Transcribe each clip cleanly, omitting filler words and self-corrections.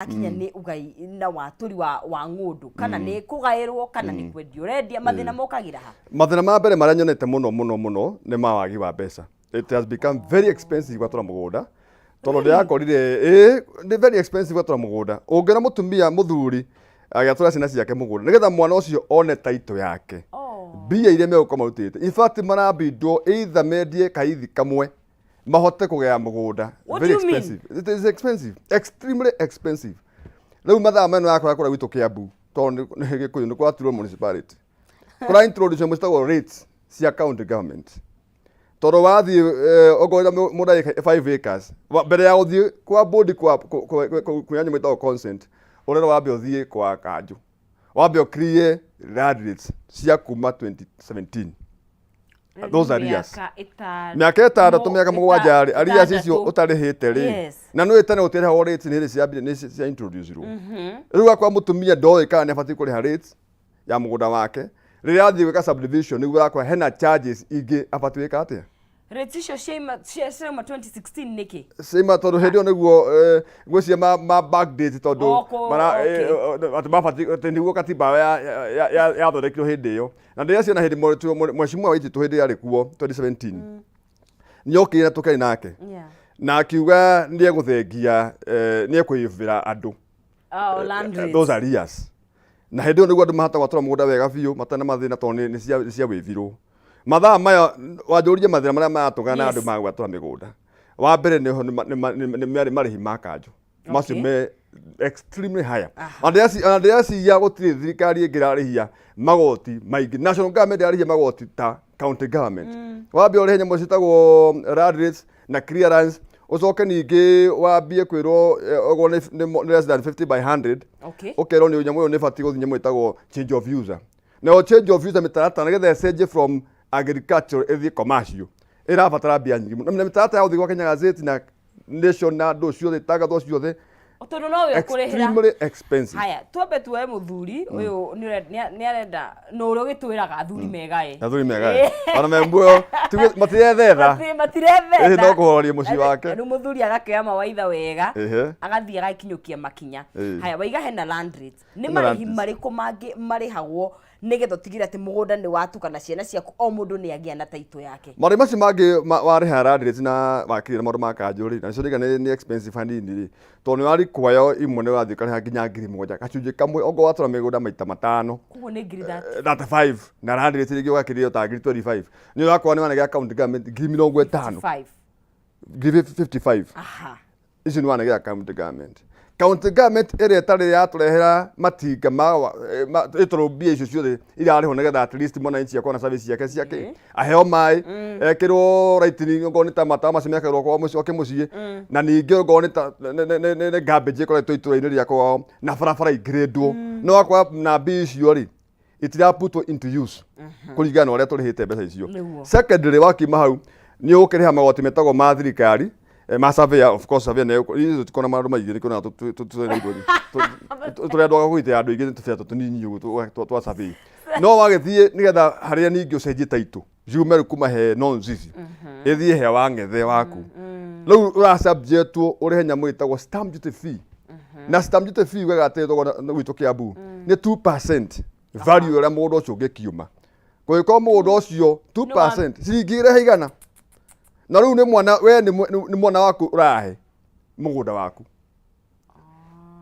Akinya nĩ ũgai na watũri wa ng'ũndũ, kana nĩ kũgaĩrwo kana nĩ kwendia ũrendia, mathĩna mokagĩra ha? Mathĩna ma mbere marĩa nyonete mũno mũno mũno nĩ ma wagi wa mbeca. It has become very expensive gwatũra mũgũnda, tondũ ndĩrakorire ĩĩ nĩ very expensive gwatũra mũgũnda. Ũngĩona mũtumia mũthuri agĩatũra ciana ciake mũgũnda nĩgetha mwana ũcio one title yake, mbia iria megũkorwo marutĩte, in fact marambindwo either mendie kaithi kamwe mahote kũgĩa mũgũnda. What Very do you mean? expensive. It is expensive, extremely expensive. Rĩu mathaa meno yakora kũrĩa gwitũ Kĩambu, tondũ nĩ Gĩkũyũ nĩ kwatirwo municipality, kũra introduce mũcitagwo rates cia county government, tondũ wathiĩ okorwo mũndũ agĩka 5 acres, mbere ya gũthiĩ kwa board kwa kuoya nyamũ ĩtagwo consent, ũrerwo wambe ũthiĩ kwa kanjũ, wambe ũclear land rates cia kuma 2017, those arrears. Mĩaka 6, mĩaka 7 rĩ, arrears icio ũtarĩhĩte rĩ. Na nĩ tene gũtirĩhagwo rates, nĩ hĩndĩ ciambire nĩ cia introduce-irwo. Rĩu akwa mũtumia ndoĩ kana nĩ abatiĩ kũrĩha rates ya mũgũnda wake rĩrĩa athiĩ gwĩka subdivision, nĩguo akwa hena charges ingĩ abatiĩ gwĩka atĩa. Rates icio ciaima 2016 nĩkĩ? Ciima tondũ hĩndĩ ĩyo nĩguo ngwĩciria ma backdate tondũ mara atĩ mabatiĩ atĩ nĩguo katiba yathondekirwo hĩndĩ ĩyo. Na ndĩreciria na hĩndĩ mheshimiwa Waititu hĩndĩ ĩrĩa arĩ kuo 2017 nĩokire na tũkĩaria nake na akiuga nĩ egũthengia, nĩ ekũĩvĩra andũ Oh, land rates. Those arrears. Na hĩndĩ ĩyo nĩguo andũ mahota gwatũra mũgũnda wega biũ matarĩ na mathĩna, tondũ nĩ cia wĩvirwo. Mathaa maya wanjũririe mathĩna marĩa maratũgana na andũ ma gwatũra mĩgũnda. Wa mbere nĩ marĩhi ma kanjũ macio me extremely higher. Ona ndĩreciria gũtirĩ thirikari ĩngĩ ĩrarĩhia magoti maingĩ, national government ĩrarĩhia magoti ta county government. Wambia ũrĩhe nyamũ ciĩtagwo land rates na clearance, ũcoke ningĩ wambie kwĩrwo okorwo nĩ less than 50 by 100, ũkerwo nĩ nyamũ ĩyo nĩ ĩbatiĩ gũthiĩ nyamũ ĩtagwo change of user. Nayo change of user, mĩtaratara nĩgetha ĩcenjie from agriculture ĩthiĩ commercial, ĩrabatara mbia nyingĩ mũno, na mĩtaratara ya gũthiĩ gwa Kenya Gazette na Nation na andũ ciothe itangathwo ciothe. Tondũ no we ũkũrĩhĩra. Extremely expensive. Haya, twambe tuoe mũthuri ũyũ nĩ arenda na ũrĩa ũgĩtwĩraga athuri megae. Athuri megae ona me muoyo matirethetha. Matiretheta. Ĩĩ, no kũhoreria mũciĩ wake. Rĩu mũthuri agakĩoya mawaitha wega, agathiĩ agakinyũkia makinya. Haya, waiga hena land rates, nĩ Hena land marĩhi rates. marĩkũ mangĩ marĩhagwo nĩgetha ũtigĩrĩre atĩ mũgũnda nĩ watuka na ciana ciaku o mũndũ nĩ agĩa na taitũ yake? Marĩhi macio mangĩ warĩha land rates na wakĩrĩ na maũndũ ma kanjũ rĩ, na nĩcio ndĩga nĩ expensive hanini rĩ, tondũ nĩ ũrarequire imwe nĩ ũrathiĩ ũkarĩha nginya 7,000 gacunjĩ kamwe okorwo watũra mĩgũnda maita matano. Koguo nĩ ngiri 30. 35, na land rates rĩngĩ ũgakĩrĩo ta ngiri 25, nĩ ũrakora nĩ wanegera county government ngiri 50. 5. Ngiri 55. Icio nĩ wanegera county government. County government ĩrĩa ĩtarĩ yatũrehera matinga ma ĩtondũ mbia icio ciothe irarĩhwo nĩgetha at least mwananchi akorwo na service ciake ciake, aheo maĩ, ekĩrwo lightning, okorwo nĩ ta matawa macio mekagĩrwo kwa mũciĩ gwake mũciĩ, na ningĩ okorwo nĩ ta nĩ garbage ĩkoretwo itũra-inĩ rĩa kwao na barabara ingĩrĩndwo, no wakora na mbia icio rĩ itiraputwo into use kũringana na ũrĩa tũrĩhĩte mbeca icio. Secondly, wakiuma hau nĩ ũkĩrĩha magoti metagwo ma thirikari, ma surveyor. Of course surveyor nĩ ithuĩ tũtikona maũndũ maingĩ, nĩ kuona tũrĩ andũ a kũgitĩra andũ aingĩ, nĩ tũbia tũnini ũguo twa survey, no wagĩthiĩ nĩgetha harĩa ningĩ ũcenjie title yume rĩu kuma he nonzizi ĩthiĩ he wang'ethe waku, rĩu ũrasubjectwo ũrĩhe nyamũ ĩtagwo stamp duty fee. Na stamp duty fee ugaga atĩ thogora gwitũ Kiambu nĩ 2% value ũrĩa mũgũnda ũcio ũngĩkiuma. Kũngĩkorwo mũgũnda ũcio 2% ciringi irehe 100, na rĩu nĩ mwana we nĩ mwana waku ũrahe mũgũnda waku.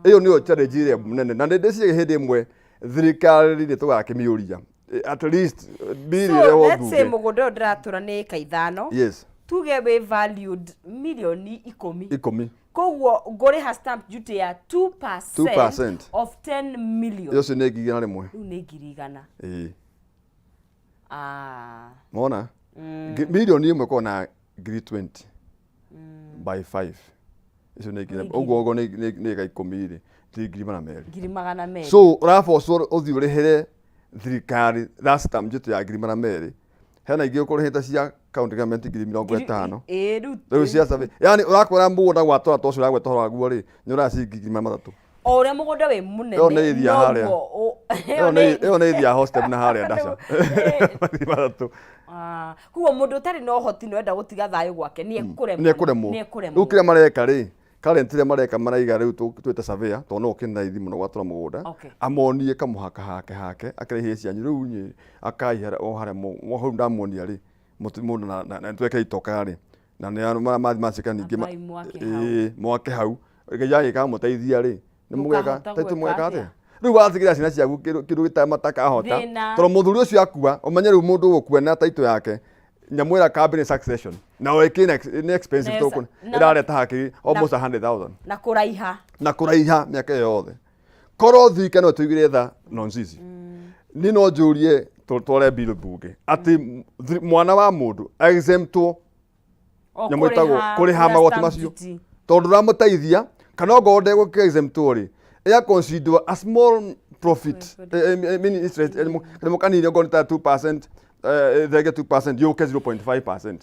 Ĩyo nĩyo challenge ĩrĩa nene, na nĩ ndĩciria hĩndĩ ĩmwe thirikari nĩ tũgakĩmĩũria at least bill So ĩrehwo let's say mbunge. Mũgũnda ũyũ ndĩratũra nĩ ĩka 5, tuge wĩ valued mirioni 10. 10. Koguo ngũrĩha stamp duty ya 2%, 2%. of 10 million. Ũcio nĩ 100,000. Rĩu nĩ 100,000. Ĩĩ. Ah. Mona 1 million kona ngiri 20 by 5, icio nĩ ngiri ũguo nĩ ĩka 10 rĩ, ti 200,000. 200,000. So ũrabocwo ũthiĩ ũrĩhĩre thirikari that stamp duty ya 200,000. Hena ingĩ ũkũrĩhĩte cia county government 50,000. Ĩĩ, rĩu Rĩu cia survey, yani ũrakora mũgũnda gwatũra ta ũcio ũragweta ũhoro waguo rĩ, nĩ ũraya ciringi 300,000. O ũrĩa mũgũnda wĩ mũnene Ĩyo nĩ ithia harĩa. noguo Ĩyo nĩ ithia hostel na harĩa ndaca 300,000. Ah, koguo mũndũ ũtarĩ na ũhoti na ũrenda gũtiga thayũ gwake nĩ ekũremwo. Nĩ ekũremwo. Nĩ ekũremwo. Rĩu kĩrĩa mareka rĩ, Current ĩrĩa mareka maraiga rĩu twĩte surveyor, tondũ no ũkĩrĩ na raithi mũno gwatũra mũgũnda. Amonie kamũhaka hake hake akĩrĩhie cianyu rĩu inyuĩ akai o harĩa hau ndamuonia rĩ, mũndũ na tweke itoka rĩ, na nĩ mathi macika ningĩ Ambai mwake hau. Ĩĩ, mwake hau. Ngai agĩkamũteithia rĩ, nĩ mũgeka Mũkahota taitũ gwĩka mũgeka atĩa? Rĩu watigĩra ciana ciaku kĩndũ matakahota. Thĩna. Tondũ mũthuri ũcio akua, ũmenye rĩu mũndũ ũgũkua na taitũ yake, nyamũ ĩrĩa kambĩ nĩ succession na o ĩkĩ nĩ expensive tondũ ĩrareta hakiri almost 100,000. Na kũraiha. Na kũraiha mĩaka ĩyo yothe. Korwo thirikari no ĩtũigĩre tha nonsense, niĩ no njũrie tware bill bunge atĩ mwana wa mũndũ exemptwo O nyamũ ĩtagwo kũrĩha kũrĩha kũrĩha magoti stamp macio duty. Tondũ ndũramũteithia, kana ongorwo ndegũkĩ exemptwo rĩ, ĩga consider a small profit, mini interest, kanyamũ kanini, ongorwo nĩ ta 2%, thenge 2% yũke 0.5%.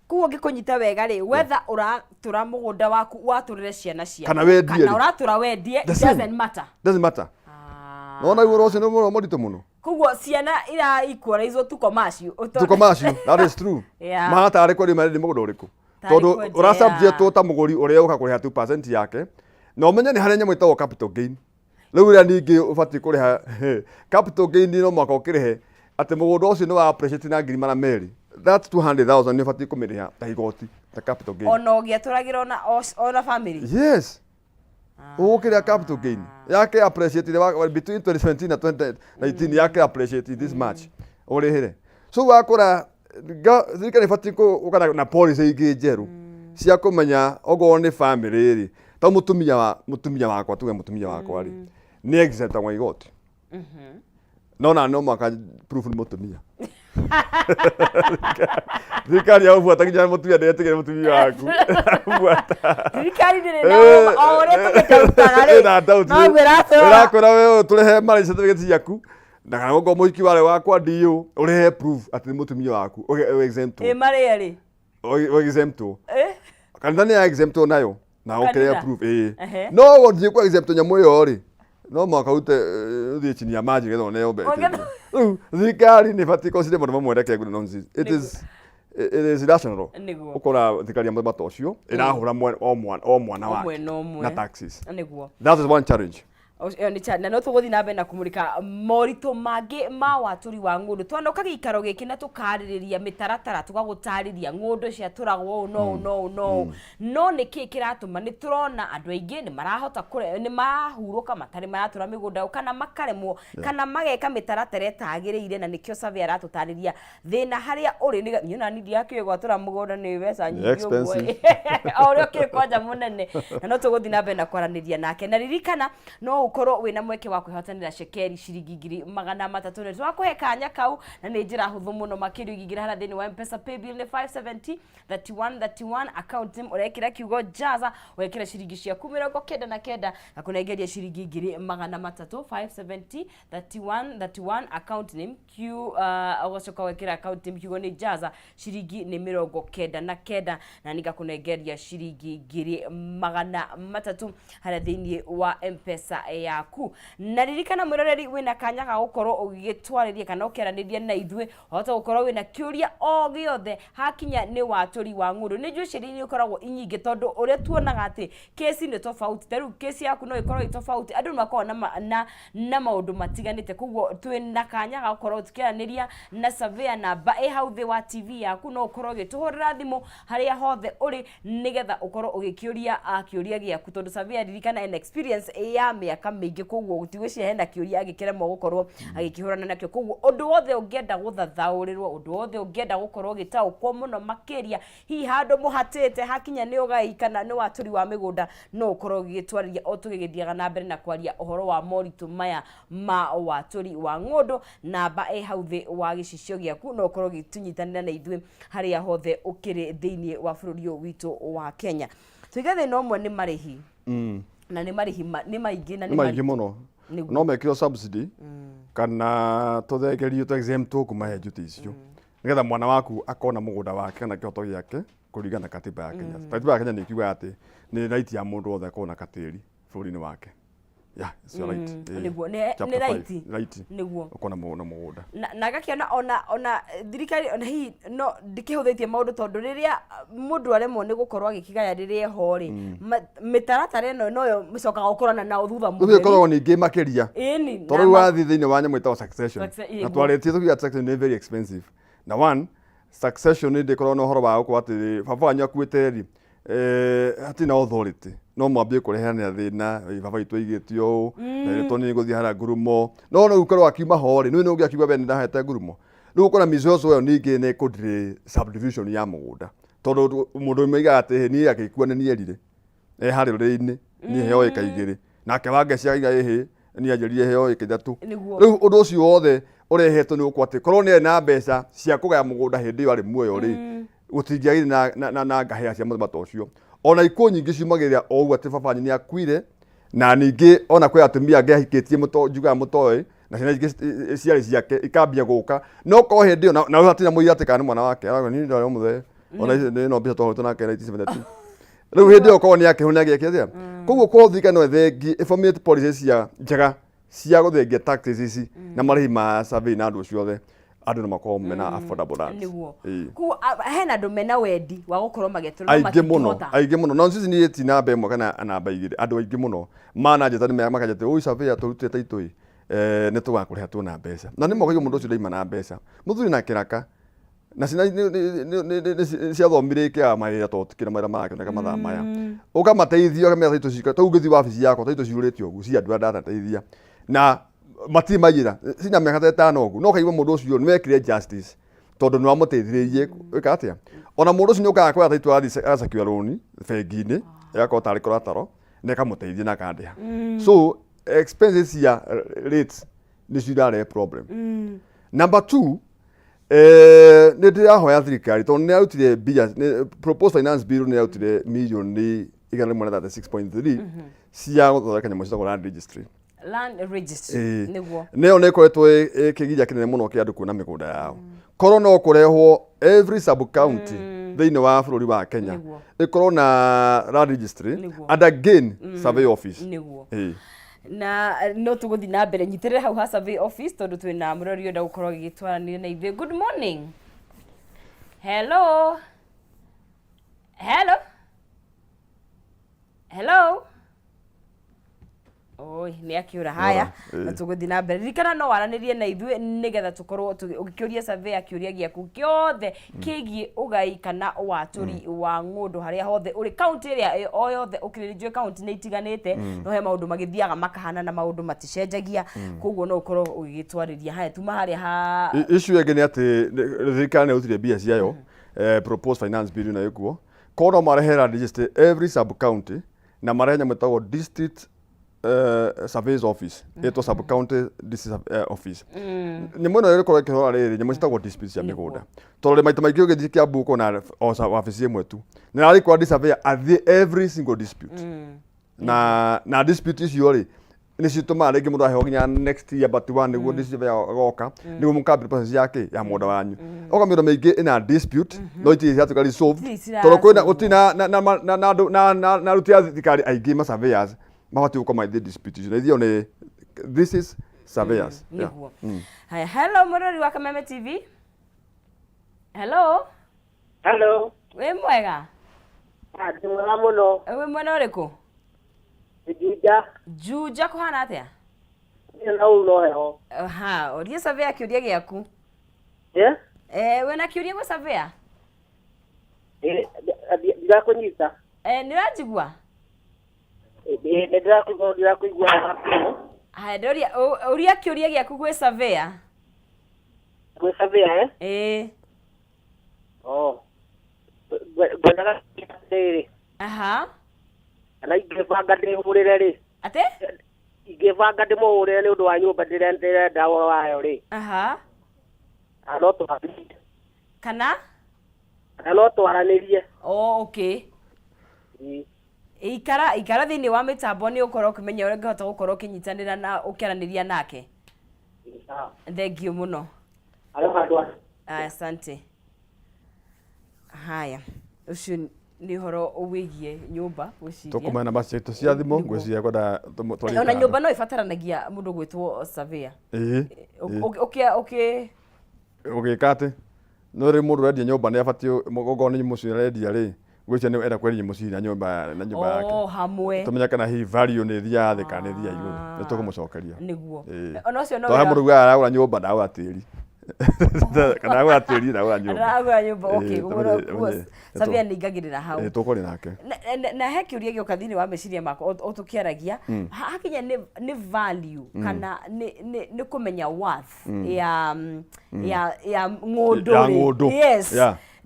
Koguo ngĩkũnyita wega rĩ, whether ũratũra mũgũnda waku watũrĩre ciana ciaku Kana wendie kana rĩ. ũratũra wendie, The it same. doesn't matter. Doesn't matter. Ah. Nona ũhoro ũcio nĩ ũhoro mũritũ mũno. Koguo ciana ira equalize tuko macio. Tuko macio, that is true. Mahana tarĩ kwendia marendia mũgũnda ũrĩkũ? Tarĩ tondũ kwendia. ũrasubjectwo ta mũgũri ũrĩa ũka kũrĩha 2% yake, na ũmenye nĩ harĩa nyamũ ĩtagwo capital gain rĩu ĩrĩa ningĩ ũbatiĩ kũrĩha capital gain, no mwaka ũkĩrĩhe atĩ mũgũnda ũcio nĩ wa appreciate na 200,000, that 200,000 nĩ ũbatiĩ kũmĩrĩha ta igoti, ta capital gain. Ona ũgĩatũragĩra ona family. Yes, ũgũkĩrĩa capital gain yake appreciate between 2017 na 2019, yake appreciate this much, ũrĩhĩre. So wakora thirikari ĩbatiĩ gũka na policy ingĩ njerũ cia kũmenya okorwo nĩ family rĩ, ta mũtumia wakwa, tuge mũtumia wakwa rĩ, nĩ exemptagwo igoti, no na no mwaka proof nĩ mũtumia. Thirikari ya ũbuata nginya mũtumia ndĩretigĩre mũtumia waku buata. Thirikari ndĩrĩ na ũma, o ũrĩa tũgĩtarutaga rĩ, Ĩna doubt. Noguo ĩratũrora. Ĩrakwĩra we ũtũrĩhe marriage certificate ciaku, na kana okorwo mũhiki warĩ wakwa ndiũ, ũrĩhe proof atĩ nĩ mũtumia waku, exemptwo. Ĩ marĩ erĩ. Exemptwo. Eh? Kanitha nĩ ya exemptwo nayo na ũkĩrĩhe Kanitha? proof, ĩĩ. No gũthiĩ kwa exemptwo nyamũ ĩyo rĩ, no mũhaka ũrute, ũthiĩ chini ya maji nĩgetha ũneo mbeca. Rĩu thirikari nĩ ĩbatiĩ consider maũndũ mamwe, reke ngwĩre nonsense. It is irrational. Ũkora thirikari ya mũthemba ta ũcio ĩrahũra o mwana Ũmwe wake na ũmwe. Na taxes. That is one challenge. Ĩyo nĩ na no tũgũthiĩ na mbere na kũmũrĩka moritũ mangĩ ma watũri wa ng'ũndũ. Twanoka gĩikaro gĩkĩ na tũkarĩrĩria mĩtaratara, tũgagũtarĩria ng'ũndũ ciatũragwo ũũ no ũũ no ũũ no ũũ, no nĩ kĩĩ kĩratũma nĩ tũrona andũ aingĩ nĩ marahota nĩ marahurũka matarĩ maratũra mĩgũnda yao, kana makaremwo, kana mageka mĩtaratara ĩtagĩrĩire? Na nĩkĩo survey aratũtarĩria thĩna harĩa ũrĩ. Nĩ niĩ ona niĩ ndiakĩũĩ gwatũra mũgũnda nĩ mbeca nyingĩ ũguo. Expensive. O ũrĩa ũkĩrĩ kwanja mũnene, na no tũgũthiĩ na mbere na kwaranĩria nake. Na ririkana no ũkorwo wĩna mweke wa kwĩhotanĩra cekeri ciringi 300,000. Nĩ twakũhe kanya kau na nĩ njĩra hũthũ mũno makĩria. Ũingĩra harĩa thĩinĩ wa Mpesa, paybill nĩ 570 31 31, account name ũrekĩra kiugo jaza, wekĩra ciringi ciaku 99, na kũnengeria ciringi 300,000. 570 31 31, account name Q, ũgacoka wekĩra account name kiugo nĩ jaza, ciringi nĩ 99, na ningakũnengeria ciringi 300,000 harĩa thĩinĩ wa Mpesa yaku. Na ririkana mwĩroreri, wĩna kanya ga gũkorwo ũgĩtwarĩria kana ũkĩaranĩria na ithuĩ, wahota gũkorwo wĩna kĩũria o gĩothe hakinya nĩ watũri wa ng'ũndũ. Nĩ njũĩ ciũria nĩ ikoragwo inyingĩ, tondũ ũrĩa tuonaga atĩ kesi nĩ tofauti, ta rĩu kesi yaku no ĩkorwo ĩ tofauti, andũ nĩ makoragwo na maũndũ matiganĩte. Koguo twĩna kanya ga gũkorwo tũkĩaranĩria na surveyor. Namba ĩ hau thĩ wa TV yaku, no ũkorwo ũgĩtũhũrĩra thimũ harĩa hothe ũrĩ nĩgetha ũkorwo ũgĩkĩũria kĩũria gĩaku, tondũ surveyor, ririkana, ena experience ya mĩaka mĩingĩ, koguo gũtigwĩciria hena kĩũria angĩkĩremwo gũkorwo agĩkĩhũrana nakĩo. Koguo ũndũ wothe ũngĩenda gũthathaũrĩrwo, ũndũ wothe ũngĩenda gũkorwo ũgĩtaũkwo mũno makĩria, hihi handũ mũhatĩte hakinya nĩ ũgai kana nĩ watũri wa mĩgũnda, no ũkorwo ũgĩtwarĩria o tũgĩgĩthiaga na mbere na kwaria ũhoro wa moritũ maya ma watũri wa ng'ũndũ. Namba ĩ hau thĩ wa gĩcicio gĩaku, no ũkorwo ũgĩtũnyitanĩra na ithuĩ harĩa hothe ũkĩrĩ thĩinĩ wa bũrũri ũyũ witũ wa Kenya. Tuige thĩna ũmwe nĩ marĩhi, na nĩ marĩhi nĩ maingĩ na nĩ maingĩ mũno. No mekĩrwo subsidy kana tũthengerio tũ exemptwo kuma he duty icio, nĩgetha mwana waku akona mũgũnda wake kana kĩhoto gĩake kũringana na katiba ya Kenya. Katiba ya Kenya nĩ ĩkiugaga atĩ nĩ right ya mũndũ wothe akorwo na katĩri bũrũri-inĩ wake. Yeah, it's your right. Nĩguo, nĩ Chapter nĩ five, right. right. Nĩguo. Ũkona mũgũnda mũgũnda. Na ngakĩona ona thirikari ona hihi no ndĩkĩhũthĩtie maũndũ tondũ rĩrĩa mũndũ aremwo nĩ gũkorwo agĩkĩgaya rĩrĩa eho rĩ, mĩtaratara ĩno noyo mĩcokaga gũkorana nao thutha Rĩu mũtheri. ĩkoragwo ningĩ makĩria. Ĩni. Tondũ rĩu wathiĩ thĩinĩ wa nyamũ ĩtagwo succession. Na twarĩtie tũkiuga succession nĩ very expensive. Na one, succession nĩ ndĩkoragwo na ũhoro wa gũkorwo atĩ baba wanyu akuĩte rĩ, hatirĩ na authority no mwambie kũrehanĩra thĩna, "Ĩ, baba witũ aigĩte ũũ na ĩrĩtwo nĩ ngũthiĩ harĩa ngurumo." No rĩu korwo akiuma ho rĩ, nĩ ũngĩ akiuga we nĩ ndahete ngurumo. Rĩu ũkona mizozo ĩyo ningĩ nĩ ĩkũ-delay subdivision ya mũgũnda, tondũ mũndũ ũmwe aigaga atĩ niĩ agĩkua nĩ niĩ erire e harĩa ũrĩrĩ-inĩ, niĩ heo ĩka 2, nake Wangeci akauga ĩhĩ, niĩ anjĩrire heo ĩka 3. Rĩu ũndũ ũcio wothe ũrehetwo nĩ gũkorwo atĩ korwo nĩ arĩ na mbeca cia kũgaya mũgũnda hĩndĩ ĩyo arĩ muoyo rĩ, gũtingĩagĩire na ngahĩha cia mũthemba ta ũcio. Ona ikuũ nyingĩ ciumagĩrĩra o ũguo atĩ baba wanyu nĩ akuire, na ningĩ ona kwĩ atumia angĩ ahikĩtie njugaga mũtoĩ, na ciana ingĩ ciarĩ ciake ikambia gũka. No korwo hĩndĩ ĩyo, na hatirĩ na mũira atĩ kana nĩ mwana wake, arauga niĩ ndarĩ o mũthee, ona ici ĩno mbica twahũrĩtwo nake 1972. Rĩu hĩndĩ ĩyo korwo nĩ akĩhũrwo nĩ agĩake atĩa? Koguo korwo thirikari no ĩthengie, ĩformulate policy cia njega cia gũthengia taxes ici na marĩhi ma survey na andũ acio othe, andũ no makorwo mena affordable lands. Nĩguo. Ĩĩ. Koguo hena andũ mena wendi wa gũkorwo magĩetũra no Aingĩ mũno, matingĩhota. Aingĩ mũno. Na sisi niĩ ti namba 1 kana namba 2, andũ aingĩ mũno mananjĩta nĩ makanjĩta atĩ, "Ũi surveyor tũrutĩte title ĩ, nĩ tũgakũrĩha tuona mbeca." Na nĩ ma ũkaigua mũndũ ũcio ndaima na mbeca. Mũthuri na kĩraka, na ciana nĩ ciathomire ikĩaga mawĩra tondũ tikĩrĩ mawĩra marakĩoneka mathaa maya. Ũkamateithia ũkamera title ciikare, ta rĩu ũngĩthiĩ wabici yakwa title cihũrĩte ũguo cia andũ arĩa ndanateithia. Na matirĩ maiyĩra, ciina mĩaka ta 5 ũguo, no ũkaigua mũndũ ũcio nĩ wekire justice tondũ nĩ wamũteithĩrĩirie gwĩka atĩa. Ona mũndũ ũcio nĩ ũkaga kuoya title athiĩ aga secure loan bengi-inĩ, ĩgakorwo tarĩ collateral, na ĩkamũteithia na akandĩha. So expenses cia rates nĩcio irarehe problem. Number two, nĩ ndĩrahoya thirikari tondũ nĩ yarutire mbia, proposed finance bill nĩ yarutire mirioni 136.3 cia gũthondeka nyamũ ciĩtagwo land registry. Land registry. Nĩguo. Nĩyo nĩ ĩkoretwo ĩ kĩgiria kĩnene mũno kĩa andũ kuona mĩgũnda yao. Korwo no kũrehwo every sub county thĩinĩ wa bũrũri wa Kenya ĩkorwo na land registry and again survey office. Nĩguo. Na no tũgũthiĩ na mbere, nyitĩrĩre hau ha survey office tondũ twĩna mũrori ũrenda gũkorwo agĩgĩtwaranĩria na ithuĩ. Good morning. Hello, hello, hello. Oi, nĩ akĩũra. Haya, na tũgũthiĩ na mbere. Ririkana no waranĩrie na ithuĩ nĩgetha tũkorwo ũgĩkĩũria surveyor kĩũria gĩaku gĩothe kĩgiĩ ũgai kana watũri wa ng'ũndũ harĩa hothe ũrĩ, kaunti ĩrĩa o yothe ũkĩrĩ. Njũĩ kaunti nĩ itiganĩte, no he maũndũ magĩthiaga makahana na maũndũ maticenjagia, koguo no ũkorwo ũgĩgĩtwarĩria. Haya, tuma harĩa ha Issue ĩngĩ nĩ atĩ thirikari nĩ ĩrutire mbia ciayo, proposed finance bill ĩno ĩkuo. Korwo no marehe land registry every sub county na marehe nyamũ ĩtagwo district surveys office, ĩtwo sub county district office, nyamũ ĩno ĩgũkorwo ĩkĩrora rĩrĩ nyamũ ciĩtagwo disputes cia mĩgũnda, tondũ rĩ maita maingĩ ũgĩthiĩ Kiambu ũkona o wabici ĩmwe tu na yarĩ surveyor athiĩ every single dispute, na dispute icio rĩ nĩ citũmaga rĩngĩ mũndũ aheo nginya next year but one nĩguo dispute agoka nĩguo mũkambia process yake ya mũgũnda wanyu. Oka mĩũndũ mĩingĩ ĩna dispute no itirĩ ciratuĩka resolved Itirĩ tondũ kwĩna cirasolvwo. Gũtirĩ na andũ na aruti a thirikari aingĩ, ma surveyors mabatiĩ gũkorwo magĩthiĩ dispute icio na ithuĩ nĩ this is surveyors. Yeah. Nĩguo. Haya, hello mũrori wa Kameme TV. Hello. Hello. Wĩ mwega? Ah, ndĩ mwega mũno. Wĩ mwena ũrĩkũ? Juja. Juja kũhana atĩa? Ndirĩ na ũru no heho. Ha, ũrie surveyor kĩũria gĩaku. Yeah? Wĩna kĩũria gwĩ surveyor? Ndirakũnyita. Nĩ ũranjigua? Nĩ ndĩrakũigua, ndĩrakũigua. Haya, ndĩroria ũria kĩũria gĩaku gwĩ surveyor. Gwĩ surveyor, eh? Ĩĩ. Oh. Ngwendaga rĩrĩ. Kana ingĩbanga ndĩhũrĩre rĩ? Atĩ? Ingĩbanga ndĩmũhũrĩre nĩ ũndũ wa nyũmba ndĩrenda ũhoro wayo rĩ? Kana no twaranĩrie? Kana? Kana no twaranĩrie? Oh, okay. Ĩĩ. Ikara thĩinĩ wa mĩtambo nĩ ũkorwo ũkĩmenya ũrĩa ũngĩhota gũkorwo ũkĩnyitanĩra na ũkĩaranĩria nake. Sawa. Thank you mũno. Arĩa handũ Aya, asante. Haya, ũcio Nĩ ũhoro wĩgiĩ nyũmba gwĩciria. Tũkũmenya namba citũ cia thimũ. Nĩguo. Ngwĩciria kwenda twarie Ona kando. Nyũmba no ĩbataranagia mũndũ gwĩtwo surveyor. Ĩĩ. Ũkĩ Ũgĩka atĩ no rĩu mũndũ ũrendia nyũmba nĩ abatiĩ, okorwo nĩ mũciĩ arendia rĩ, ngwĩciria nĩ enda kwendia mũciĩ na nyũmba yake. O hamwe. Tũmenye kana hihi value nĩ ĩthiaga thĩ kana nĩ ĩthiaga igũrũ, nĩ tũkũmũcokeria. Nĩguo. Ona ũcio no Tondũ he wĩra. Mũndũ ugaga aragũra nyũmba, ndagũra tĩri, kana aragũra tĩri, ndagũra nyũmba. Aragũra nyũmba, okay. Ĩĩ. Surveyor nĩ ingagĩrĩra hau. Ĩĩ, tũkũrĩ nake. Na he kĩũria gĩoka thĩinĩ wa meciria makwa o tũkĩaragia. Hakinya nĩ value kana nĩ kũmenya worth ya ng'ũndũ Ya rĩ. Ng'ũndũ. Yes.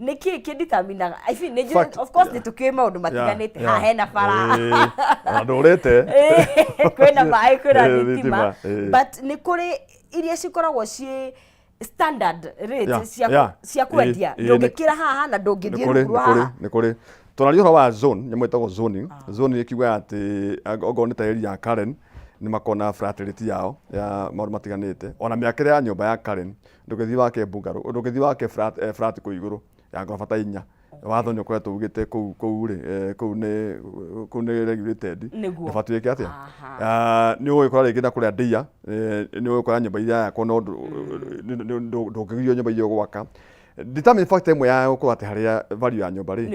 Nĩ kĩĩ kĩdeterminaga? I feel nĩ of course nĩ tũkĩũĩ maũndũ matiganĩte, haha hena bara. Ĩĩ, ona ndũrĩte. Kwĩna maĩ, kwĩna thitima. Thitima, ĩĩ. But nĩ kũrĩ iria cikoragwo ciĩ standard rate cia cia kwendia, ndũngĩkĩra haha na ndũngĩthiĩ nĩ rungu rwa kũrĩ haha. Nĩ kũrĩ tũraria ũhoro wa zone, nyamũ ĩtagwo zoning. Zoning ĩkiuga atĩ okorwo nĩ ta area ya Karen, nĩ makoragwo na flat rate yao ya maũndũ matiganĩte. Ona mĩakĩre ya nyũmba ya Karen, ndũngĩthiĩ wake bungalow, ndũngĩthiĩ wake flat kũu igũrũ ya ngoroba ta 4. Watho nĩ ũkoretwo ugĩte kũu rĩ, kũu nĩ regulated. Ndũbatiĩ wĩke atĩa. Ah, nĩ ũgũgĩkora rĩngĩ na kũrĩa ndĩa, nĩ ũgũkora nyũmba iria yakwo, no ndũngĩgirio nyũmba iria ũgwaka. Determining factor ĩmwe ya gũkorwo atĩ harĩa value ya nyũmba rĩ,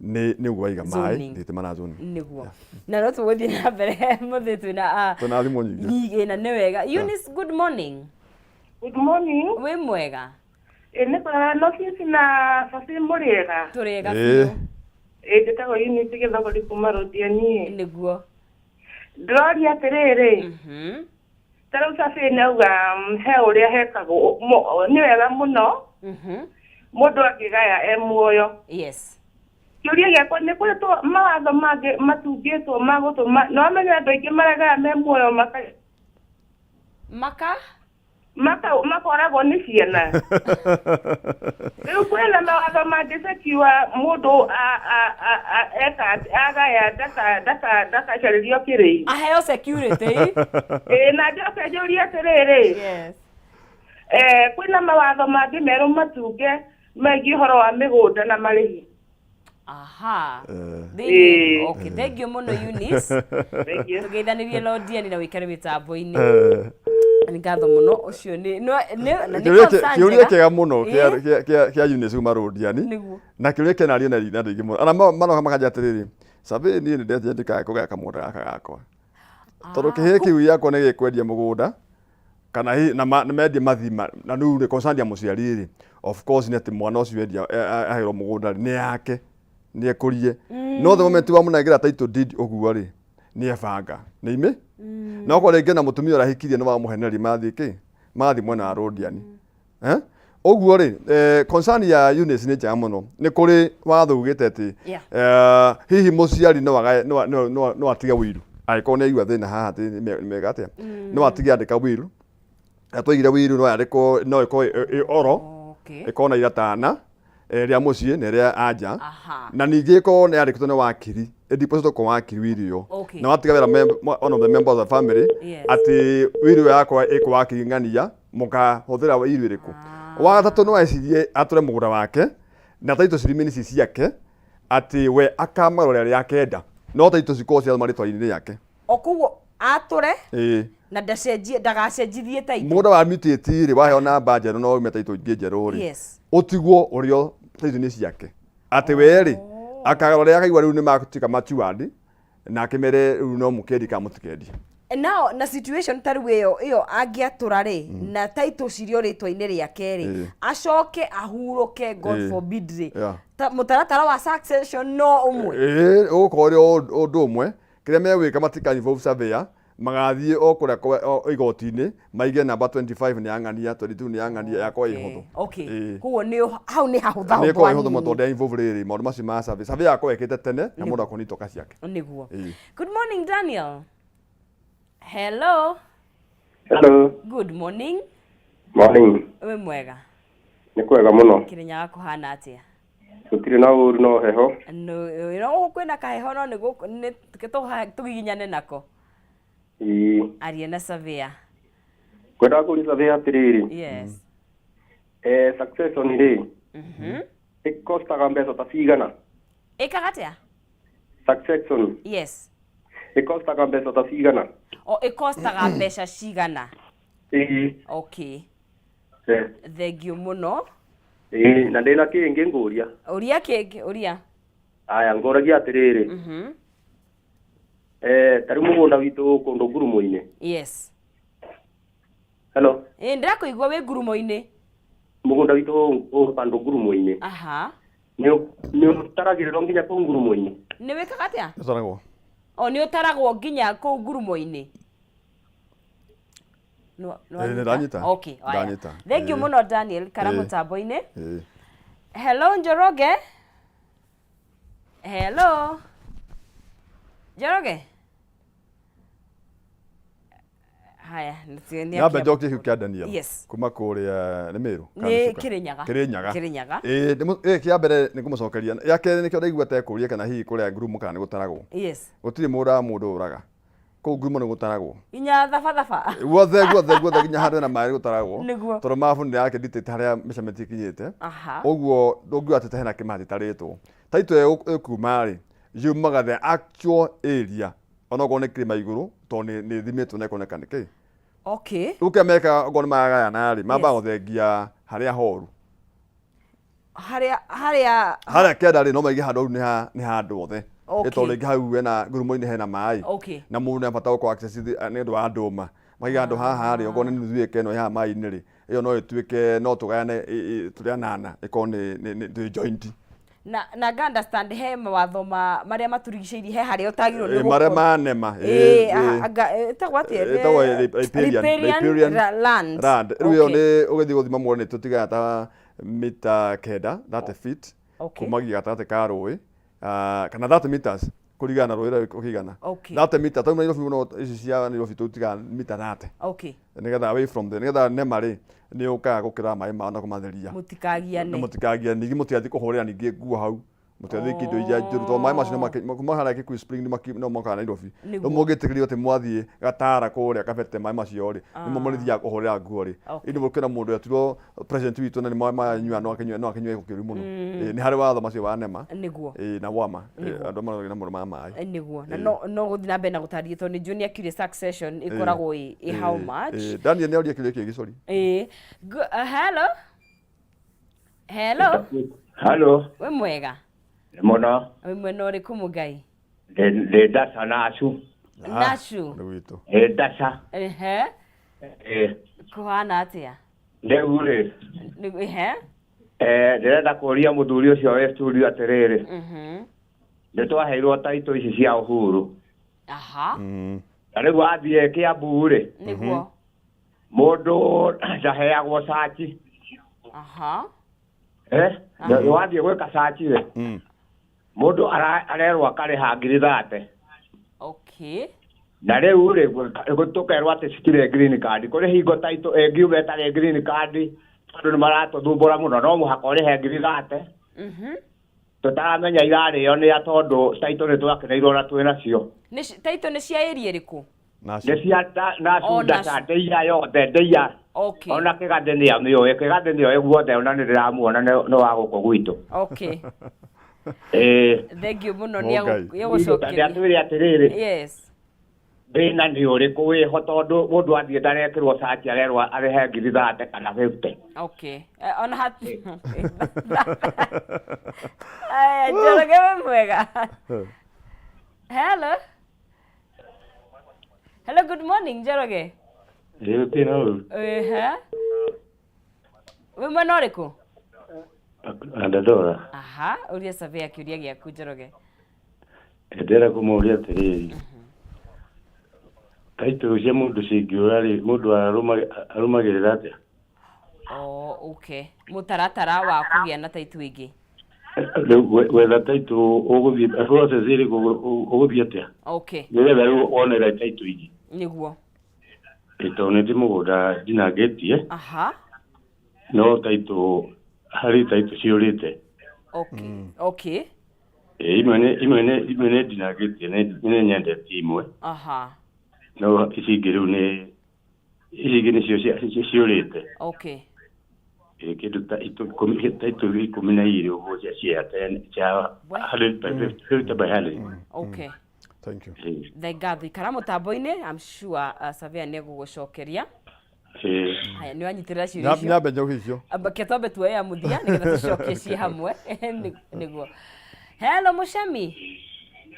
nĩ ũguo waiga maĩ, Zoning. Thitima na zoning. Nĩguo, na no tũgũthiĩ na mbere mũthĩ twĩna Twĩna thimũ nyingĩ. Nyingĩ na nĩ wega. Eunice, good morning. Good morning. Wĩ mwega? Ĩ, nĩ kwega, no cici na cabi mũrĩega? Tũrĩega. Ĩĩ. Biũ. Ĩ, njĩtagwo Eunice Gĩthogori kuma Rũndiani. Nĩguo. Ndĩroria atĩrĩrĩ, ta rĩu cabi nĩ auga he ũrĩa hekagwo, nĩ wega mũno mũndũ angĩgaya e muoyo. Kĩũria gĩakwa nĩ kũrĩ mawatho mangĩ matungĩtwo ma gũtũma, no amenye andũ aingĩ maregaya me muoyo maka Maka makoragwo nĩ ciana. Rĩu kwĩna mawatho mangĩcekiwa mũndũ eka agaya ndakacarĩrio kĩrĩi? Aheo security. Ĩĩ, na njoke njũrie atĩrĩrĩ, kwĩna mawatho mangĩ merũ matunge megiĩ ũhoro wa mĩgũnda na marĩhi? Aha. Ĩĩ. Okay, thank you mũno, Eunice. Thank you. Tũgeithanĩrie Lodiani na wĩkare mĩtambo-inĩ. Nĩ ngatho mũno, ũcio nĩ no nĩ na nĩ concern Kĩũria njega. kĩega mũno kĩa Eunice kuma Rũndiani. Na kĩũria kĩnario na andũ aingĩ mũno, ona maroka makanja atĩrĩrĩ, survey, niĩ nĩ ndetire ndikae kũgaya kamũgũnda gaka gakwa, tondũ kĩhĩĩ kĩu gĩakwa nĩ gĩkwendia mũgũnda kana hihi na mendie mathima. Na rĩu rĩ, concern ya mũciari rĩ, of course, nĩ atĩ mwana ũcio endia, aheirwo mũgũnda rĩ, nĩ yake, nĩ ekũrie. No the moment wamũnengera title deed ũguo rĩ, nĩ ebanga nĩ ime na okorwo rĩngĩ na mũtumia ũrahikirie nĩ wamũhenereria, mathiĩ kĩ mathiĩ mwena wa Rũndiani. Eh? Ũguo rĩ, concern ya Eunice nĩ njega mũno. Nĩ kũrĩ watho ugĩte atĩ hihi mũciari no agae, no atige will angĩkorwo nĩ aigua thĩna haha atĩ nĩ mega atĩa, no atige andĩka will. Na twaigire will no yandĩkwo, no ĩkorwo ĩ oro, ĩkorwo na iratana, rĩa mũciĩ na rĩa anja. Na ningĩ ĩkorwo nĩ yandĩkĩtwo nĩ wakiri, ĩdepositwo kwa wakiri will ĩyo. Na watiga wĩra one of the members of the family atĩ will ĩyo yakwa ĩ kwa wakiri ng'ania, mũkahũthĩra will ĩrĩkũ. Wa gatatũ, no ecirie atũre mũgũnda wake na title ciremain ci ciake, atĩ we akamarora rĩrĩa akenda, no title cikorwo cia marĩtwa-inĩ rĩake. O koguo atũre na ndacenjie, ndagacenjithie title. Mũgũnda wa mutate rĩ, waheo namba njerũ no ume title ingĩ njerũ rĩ, ũtigwo ũrĩa title nĩ ciake, atĩ we rĩ, akarora rĩrĩa akaigua rĩu nĩ matuĩka matured, na akĩmere rĩu no mũkĩendie kana mũtikendie. Now na situation ta rĩu ĩyo angĩatũra rĩ, na title cirio rĩtwa-inĩ rĩake rĩ, acoke ahurũke, God forbid rĩ, ta mũtaratara wa succession no ũmwe? Ĩĩ, ũgũkorwo ũrĩ o ũndũ ũmwe. Kĩrĩa megwĩka, matika involve surveyor, magathiĩ o kũrĩa igoti-inĩ, maige namba 25 nĩ ya ng'ania, 22 nĩ ya ng'ania, yakorwo ĩ hũthũ. Koguo nĩ hau nĩ hahũthahũthũ. Nĩ ĩkorwo ĩ hũthũ mũno tondũ ndĩa involve rĩrĩ maũndũ macio ma survey. Survey yakorwo ĩkĩte tene na mũndũ akorwo nĩ itoka ciake. Nĩguo. Good morning, Daniel. Hello. Hello. Good morning. Morning. Wĩ mwega? Nĩ kwega mũno. Kĩrĩnyaga kũhana atĩa? Gũtirĩ na ũru, no heho. No no kwĩna kaheho, no nĩ nĩ tũgiginyane nako. Aria na surveyor. Ngwendaga kũria surveyor atĩrĩrĩ. Succession rĩ, ĩkostaga mbeca ta cigana? Ĩkaga atĩa? Succession. Yes. Ĩkostaga mbeca ta cigana? O ĩkostaga mbeca cigana? Ĩĩ. Okay. Eh. Thengiũ mũno. Ĩĩ, na ndĩna kĩngĩ ngũria. Ũria kĩngĩ, ũria. Aya, ngũragia atĩrĩrĩ. Eh, ta rĩu mũgũnda witũ kũndũ ngurumo-inĩ. Yes. Hello. Ĩĩ, ndĩrakũigua wĩ ngurumo-inĩ. Mũgũnda witũ wĩ handũ ngurumo-inĩ. Aha. Nĩ nĩ ũtaragĩrĩrwo nginya kũu ngurumo-inĩ? Nĩ wĩkaga atĩa? Ũtaragwo. O nĩ ũtaragwo nginya kũu ngurumo-inĩ? Nĩ ndanyita. Okay, haya. Ndanyita. Thank you Ĩĩ. mũno Daniel, kara Ĩĩ. mũtambo-inĩ. Ĩĩ. Hello Njoroge. Hello. Njoroge. Haya, nĩ Nyambe njokie kĩu kĩa Daniel. Yes. Kuma kũrĩa nĩ Meru. kana Nĩ Chuka? Kĩrĩnyaga. Kĩrĩnyaga. Kĩrĩnyaga. Ĩĩ ĩĩ, kĩa mbere nĩ kũmũcokeria. Ya kerĩ nĩkĩo ndaigua tekũria kana hihi kũrĩa ngurumo kana nĩ gũtaragwo. Yes. Gũtirĩ mũgũnda wa mũndũ ũraga. Kũu ngurumo nĩ gũtaragwo. Nginya thabathaba. Guothe guothe guothe nginya handũ hena maĩ gũtaragwo. Nĩguo. Tondũ mabu nĩ yakĩnditĩte harĩa measurement ikinyĩte. Aha. Ũguo ndũngiuga atĩ hena kĩma gĩtarĩtwo. Title ĩyo ĩkuma rĩ, yumaga the actual area onokorwo nĩ kĩrĩma igũrũ tondũ nĩ ĩthimĩtwo na ĩkoneka nĩ kĩ. Okay. Rĩu kĩrĩa mekaga okorwo nĩ maragayana rĩ, mambaga Yes. gũthengia harĩa horu. Harĩa harĩa Harĩa kĩanda rĩ, no maige handũ hau nĩ ha nĩ handũ othe. Okay. Ĩ tondũ rĩngĩ hau hena ngurumo-inĩ hena maĩ. Okay. Na mũndũ nĩ abata gũkorwo access nĩ ũndũ wa ndũma. Maiga handũ haha rĩ, okorwo nĩ nuthu ĩka ĩno ĩ haha maĩ-inĩ rĩ, ĩyo no ĩtuĩke no tũgayane tũrĩ anana ĩkorwo nĩ nĩ joint. Na nga understand he mawatho ma marĩa matũrigicĩirie he harĩa ũtagĩrĩirwo nĩ Ĩ, marĩa gũkorwo. manema. Ĩ, anga ĩtagwo atĩa? Ĩtagwo riparian, Riparian riparian land. land. Rĩu ĩyo Okay. nĩ ũgĩthiĩ gũthima muone nĩ tũtigana ta mita kenda, 30 feet, Okay. kumagia gatagatĩ ka rũĩ, kana 30 meters kũringana na rũĩ rũrĩa ũkĩigana. Okay. 30 meters, tarĩu Nairobi mũno ici cia Nairobi tũtigaga mita 30. Okay. Nĩgetha away from the, nĩgetha nema rĩ, nĩ yũkaga gũkĩra maĩ mao na kũmatheria. Mũtikagiane. Na mũtikagiane, ningĩ mũtigathiĩ kũhũrĩra ningĩ nguo hau. Mũtigathiĩ indo iria njũru, tondũ maĩ macio nĩ kuma harĩa Kikuyu Spring no mokaga Nairobi. Nĩguo. Rĩu mũngĩtĩkĩrio atĩ mwathiĩ Gatara kũrĩa Kabete maĩ macio rĩ, nĩmo mũrĩthiaga kũhũrĩra nguo rĩ. Okay. Ĩndĩ mũkĩona mũndũ etirwo president witũ na nĩ maĩ maya no akĩnyue no akĩnyue gĩko kĩũru mũno. Ĩĩ, nĩ harĩ watho macio wa NEMA. Nĩguo. Ĩĩ, na WAMA. Ĩĩ, Nĩguo. andũ marĩa na mũndũ ma maĩ. Nĩguo. Na no gũthiĩ na mbere na gũtarĩria tondũ nĩ njũĩ nĩ akiurie succession ĩkoragwo ĩ how much. Ĩĩ, Daniel nĩ oria kĩũria kĩngĩ sorry. Ĩĩ. Hello. Hello. Hello. Wĩ mwega? Nĩ mũno. Wĩ mwena ũrĩkũ Mũngai? Ndĩ Ndaca Nacu. Nacu. Nĩ gwitũ. Ndĩ Ndaca. Ehe. Ĩĩ. Kũhana atĩa? Rĩu rĩ, Nĩ ehe. ndĩrenda kũria mũthuri ũcio wĩ studio atĩrĩrĩ, nĩ twaheirwo taitũ ici cia Uhuru. Aha. Na rĩu wathiĩ Kĩambu rĩ, Nĩguo. mũndũ ndaheagwo caci. Aha. Eh? Wathiĩ gwĩka caci rĩ, mũndũ arerwo akarĩha ngiri thate. Okay. Na rĩu rĩ, tũkerwo atĩ citirĩ green card. Kũrĩ hingo taitũ ĩngiuma ĩtarĩ green card, tondũ nĩ maratũthumbũra mũno, no mũhaka ũrĩhe ngiri thate. Tũtaramenya irarĩo nĩ a tondũ taitũ nĩ twakeneirwo na twĩ nacio. Nĩ taitũ nĩ cia area ĩrĩkũ? Nĩ cia Nacu Oh, Ndaca, Nacu. ndĩia yothe, ndĩia. Okay. Ona kĩgathĩ nĩ amĩũĩ, kĩgathĩ nĩoĩ guothe, ona nĩ ndĩramuona nĩ wa gũkũ gwitũ. Okay. Ĩĩ. Thank you mũno nĩ Mũngai. egũcokeria. Ndĩatwĩre atĩrĩrĩ. Yes. Thĩna nĩ ũrĩkũ wĩho tondũ mũndũ athiĩ ndarekĩrwo caci arerwo arĩhe ngiri thate kana 50. Okay. Ona hati. Aya, Njoroge wĩ mwega. Hello. Hello, good morning Njoroge. Gũtirĩ na ũru. Ehe. Wĩ mwena ũrĩkũ? Andadora. Aha, ũria surveyor kĩũria gĩaku Njoroge. Ndĩrenda kũmũria atĩrĩrĩ. Taitũ cia mũndũ cingĩũra rĩ, mũndũ arũmagĩrĩra atĩa? Oh, okay. Mũtaratara wa kũgĩa na taitũ ĩngĩ. Rĩu gwetha taitũ ũgũthiĩ process ĩrĩkũ ũgũthiĩ atĩa? Okay. Nĩgetha rĩu wonere taitũ ingĩ. Nĩguo. Ĩ tondũ nĩ ndĩ mũgũnda ndinangĩtie. Aha. No taitũ harĩ taitũ ciũrĩte. Okay. Okay. Ĩ, imwe nĩ ndinangĩtie, nĩ nyendetie imwe. Aha. No ici ingĩ rĩu nĩ ici ingĩ nĩcio ciũrĩte. Okay. Ĩ, kĩndũ ta itũ ikũmi ta itũ 12 ũguo cia cia 10 cia We. 100 by 50 by 100. Okay. Thank you. Ĩ, Thank God ikara mũtambo-inĩ, I'm sure Surveyor nĩ egũgũcokeria. Ĩ. Haya, nĩ wanyitĩrĩra ciũria icio. Nyambe njoke icio. Amba ke twambe tuoye ya mũthia nĩgetha tũcokie ciĩ hamwe. Nĩguo. Hello Mũcemi.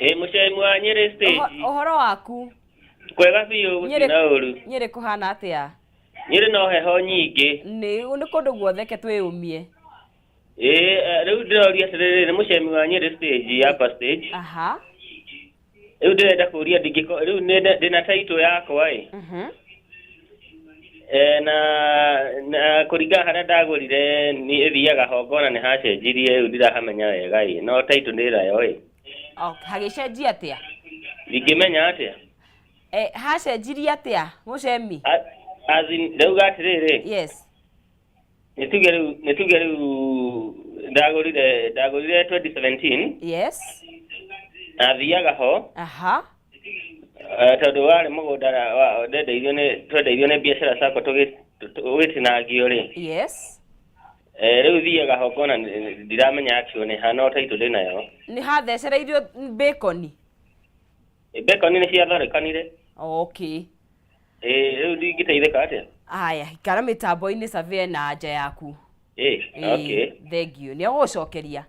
Ĩ, mũcemi wa Nyĩrĩ stage. Ũhoro waku? Kwega biũ, gũtirĩ na ũru. Nyĩrĩ kũhana atĩa? Nyĩrĩ no heho nyingĩ. Nĩ kũndũ guothe, ke twĩyũmie. Ĩ, rĩu ndĩroria atĩrĩrĩ, nĩ mũcemi wa Nyĩrĩ stage, upper stage. Rĩu ndĩrenda kũria ndingĩko rĩu ndĩna title yakwa ĩ. Na kũringana harĩa ndagũrire nĩ ĩthiaga ho ngona nĩ hacenjirie, rĩu ndirahamenya wega ĩ, no title ndĩ nayo ĩ. Okay, hagĩcenjia atĩa? Ndingĩmenya atĩa? Hacenjirie atĩa mũcemi? As in, ndauga atĩrĩrĩ. Yes. Nĩ tuge rĩu ndagũrire 2017. Yes. Na thiaga ho. Tondũ warĩ mũgũnda ndendeirio nĩ twendeirio nĩ biacara cakwa tũgĩtinangio rĩ. Yes. Rĩu thiaga ho ngona ndiramenya actually nĩ ha, no title ndĩ nayo. Nĩ hathecereirio bacon? Bacon nĩ ciatharĩkanire. Okay. Rĩu ndingĩteithĩka atĩa? Aya, ikara mĩtambo-inĩ, surveyor na anja yaku. Okay. Thank you. Nĩ egũgũcokeria.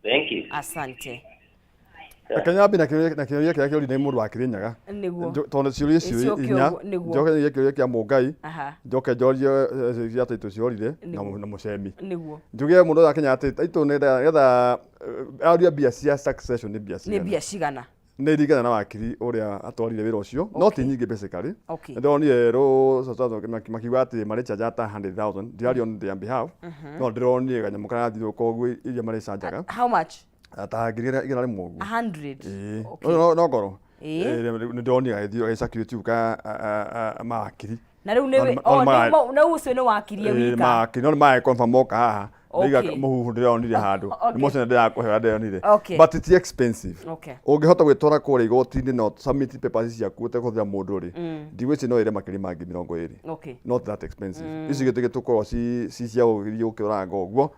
Thank you. Asante. Reke nyambe na kĩũria kĩrĩa kĩũrio nĩ mũndũ wa Kĩrĩnyaga. Nĩguo. Tondũ ciũria icio Icoke inya, ũguo, nĩguo. njoke njorie kĩũria kĩa Mũngai, njoke njorie cia title ciorire na na mũcemi. Njuge mũndũ ũyũ akenya atĩ title nĩgetha aria mbia cia succession nĩ mbia Nĩ cigana. mbia cigana? Nĩ iringana na wakiri ũrĩa atwarire wĩra ũcio, no ti nyingĩ basically. Okay. Ndĩronire rũ makiuga atĩ marĩcanja ta 100,000, ndiraria on their behalf, no ndĩronire kanyamũ karathiũrũrũka ũguo iria marĩcanjaga. How much? Ta 100,000 ũguo. 100? Ĩĩ. Okay. No ngoro. Ĩĩ. Nĩ ndĩronire agĩthiĩ agĩcirculate ka mawakiri. Na rĩu nĩ No oh, nĩ rĩu ũcio nĩ wakirie wika. Mawakiri no nĩ mage confirm moka haha. Okay. Nĩiga mũhuhu ndĩronire handũ. Okay. Nĩ mũcio ndĩrakũhe ũrĩa ndĩronire. Okay. But it's expensive. Okay. Ũngĩhota gwĩtwara kũrĩa igoti-inĩ na submit papers ciaku ũtekũhũthĩra mũndũ rĩ, ndigwĩciria no ĩre makĩria ma 20,000. Okay. Not that expensive. Ici gĩtĩ gĩtũkorwo ci cia gũgĩthiĩ gũkĩũranga ũguo.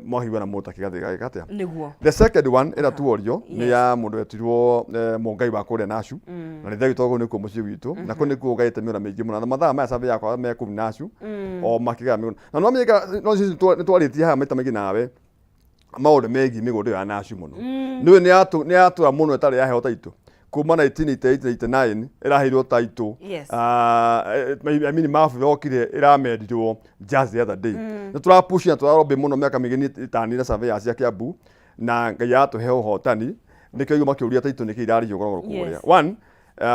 Mwahiwa na mũndũ takĩgathĩ gagĩka atĩa. Nĩguo. The second one ĩrĩa tuorio nĩ ya mũndũ wetirwo Mũngai wa kũrĩa Nacu, na nĩ thegitwo kũu nĩkuo mũciĩ witũ, na kũu nĩkuo ngaĩte mĩũra mĩingĩ mũno, na mathaa maya survey yakwa me kũu Nacu o makĩgaya mĩgũnda, na no menyeka no sisi nĩ twarĩtie haha maita maingĩ nawe maũndũ megiĩ mĩgũnda ĩyo ya Nacu mũno. Nĩũĩ nĩ yatũra mũno ĩtarĩ yaheo title kuma 1988 89 ĩraheirwo title. Yes. I mean, mabu yokire ĩramendirwo just the other day. Nĩ tũrapush na tũrarobĩ mũno mĩaka mĩingĩ nĩ ĩtanire surveyors cia Kiambu, na Ngai atũhe ũhotani, nĩkĩo igua makĩũria title nĩkĩ irarĩhio goro kũrĩa. Yes. One,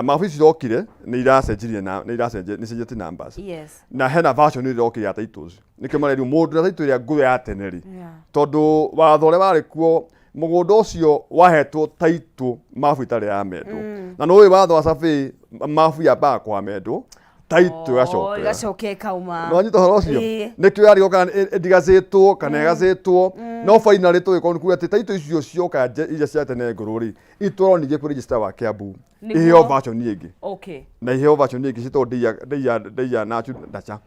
mabu ici irokire nĩ iracenjirie na nĩ iracenjia, nĩ cenjetie numbers. Yes. Na hena version ĩrĩa ĩrokire ya titles, nĩkĩo marerirwo mũndũ na title ĩrĩa ngũrũ ya tene rĩ, Yeah. tondũ watho ũrĩa warĩ kuo, mũgũnda ũcio wahetwo title mabu ĩtarĩ yamendwo, na nĩũĩ watho wa survey, mabu yambaga kwamendwo, title ĩgacokerera. Ĩgacoka ĩkauma. Nĩwanyita ũhoro ũcio? Ĩĩ. Nĩkĩo yarigwo kana ĩndigacĩtwo kana ĩgacĩtwo, no finally tũgĩkorwo nĩ kuga atĩ title icio cioka iria cia tene ngũrũ rĩ, itwarwo ningĩ kwĩ register wa Kiambu, iheo version ĩngĩ. Okay. Na iheo version ĩngĩ citagwo ndeia ndeia nacu ndacha,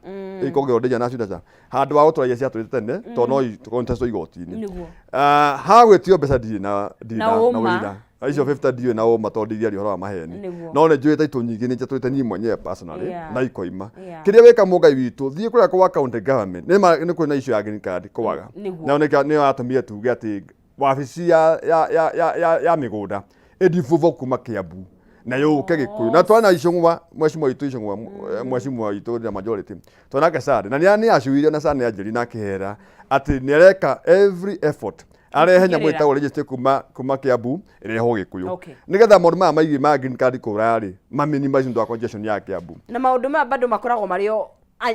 ikongerwo ndeia nacu ndacha handũ wa gũtwara iria ciatũrĩte tene, tondũ no contestwo igoti-inĩ. Nĩguo. Ah, ha gwĩtio mbeca ndirĩ na ndirĩ Na na ũma. ũira icio 50, ndiũĩ na ũma tondũ ndingĩaria ũhoro wa maheni. Nĩguo. No nĩ njũĩ title nyingĩ nĩ njatũrĩte niĩ mwenyewe personally na ikoima. Kĩrĩa wĩka Mũngai witũ, thiĩ kũrĩa kwa county government, nĩ ma nĩ kwĩna issue ya green card kwaga. Nĩguo. Na nĩyo yatũmire tuge atĩ wabici ya mĩgũnda ĩdevolve kuma Kiambu na yũke Gĩkũyũ, na twana Icũng'wa, mheshimiwa witũ Icũng'wa, mheshimiwa witũ na majority twanake Sande, na nĩ acuire na Sande anjĩri na akĩhera atĩ nĩ areka every effort arehe nyamũ Gũtigĩrĩra. ĩtagwo registry kuma Kiambu ĩrehwo Gĩkũyũ, Okay. nĩgetha maũndũ maya maigĩ ma green card kũra rĩ, ma minimize nĩ ũndũ wa congestion ya Kiambu. Na maũndũ maya bado makoragwo marĩ o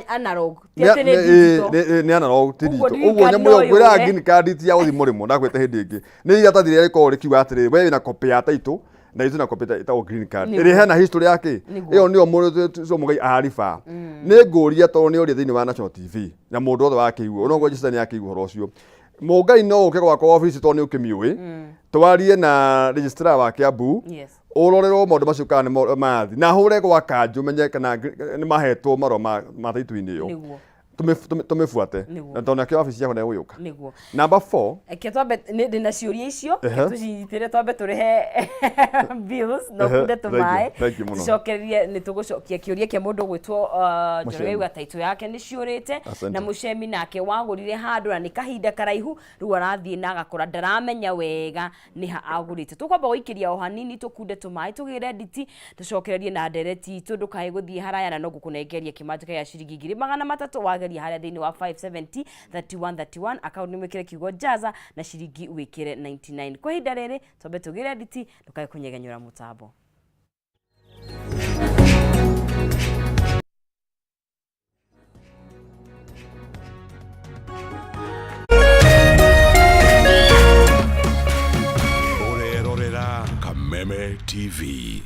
analog, ti Nĩ atĩ nĩ digital. Nĩ analog, ti Ũguo digital. green Ũguo card nyamũ no ĩyo ngwĩraga, yũre. green card ti ya gũthiĩ mũrĩmo, ndakwĩte hĩndĩ ĩngĩ, nĩ iratathi rĩrĩa rĩkoragwo rĩkiuga atĩrĩrĩ, we wĩna copy ya title na ithuĩ na copy ĩtagwo green card ĩrĩa hena history ya kĩ. Nĩguo. Ĩyo nĩyo mũndũ ũcio Mũngai ariba nĩ ngũria, tondũ nĩ ũria thĩinĩ wa national TV na mũndũ wothe wakĩigua, no ngwĩciria nĩ akĩigua ũhoro ũcio. Mũngai no ũke gwakwa obici tondũ nĩ ũkĩmĩũĩ, twarie na registrar wa Kiambu, ũrorerwo maũndũ macio kana nĩ mathi, na hũre gwa kanjũ menye kana nĩ mahetwo marũa ma title-inĩ ĩyo. Nĩguo. Tũmĩbuate na tondũ nakĩo wabici yakwa nĩgũgĩũka. Nĩguo. Number 4. Reke twambe ndĩna ciũria icio tũcinyitĩre, twambe tũrĩhe bills na ũkunde tũmaĩ, Thank you mũno. tũcokererie. Nĩ tũgũcokia kĩũria kĩa mũndũ ũgwĩtwo Njoroge. Mũcemi. Auga taitũ yake nĩ ciũrĩte. Asante. Na mũcemi nake wagũrire handũ na nĩ kahinda karaihu rĩu arathiĩ na agakora ndaramenya wega nĩ ha agũrĩte. Tũkwamba gũikĩria o hanini, tũkunde tũmaĩ, tũgĩre nditi, tũcokererie na ndereti itũ. Ndũkae gũthiĩ haraya, na no ngũkũnengeria kĩmanjĩka gĩa ciringi 300,000 wageria harĩa thĩinĩ wa 570 31 31 account, nĩ wĩkĩre kiugo jaza na ciringi wĩkĩre 99. Kwa ihinda rĩrĩ twambe tũgĩre nditi, ndũkae kũnyegenyũra mũtambo. Ũrerorera Kameme TV.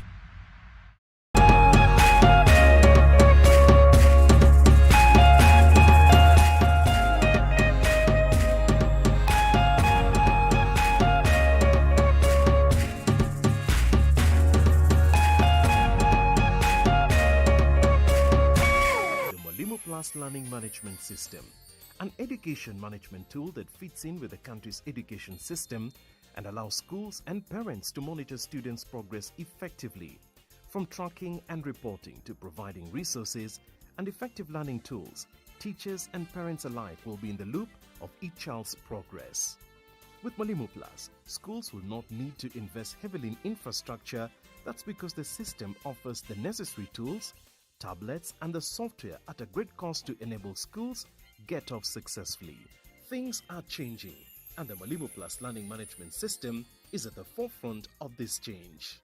The Mwalimu Plus Learning Management System, an education management tool that fits in with the country's education system and allows schools and parents to monitor students' progress effectively. From tracking and reporting to providing resources and effective learning tools, teachers and parents alike will be in the loop of each child's progress. With Mwalimu Plus, schools will not need to invest heavily in infrastructure. That's because the system offers the necessary tools, tablets, and the software at a great cost to enable schools get off successfully. Things are changing, and the Mwalimu Plus Learning Management System is at the forefront of this change.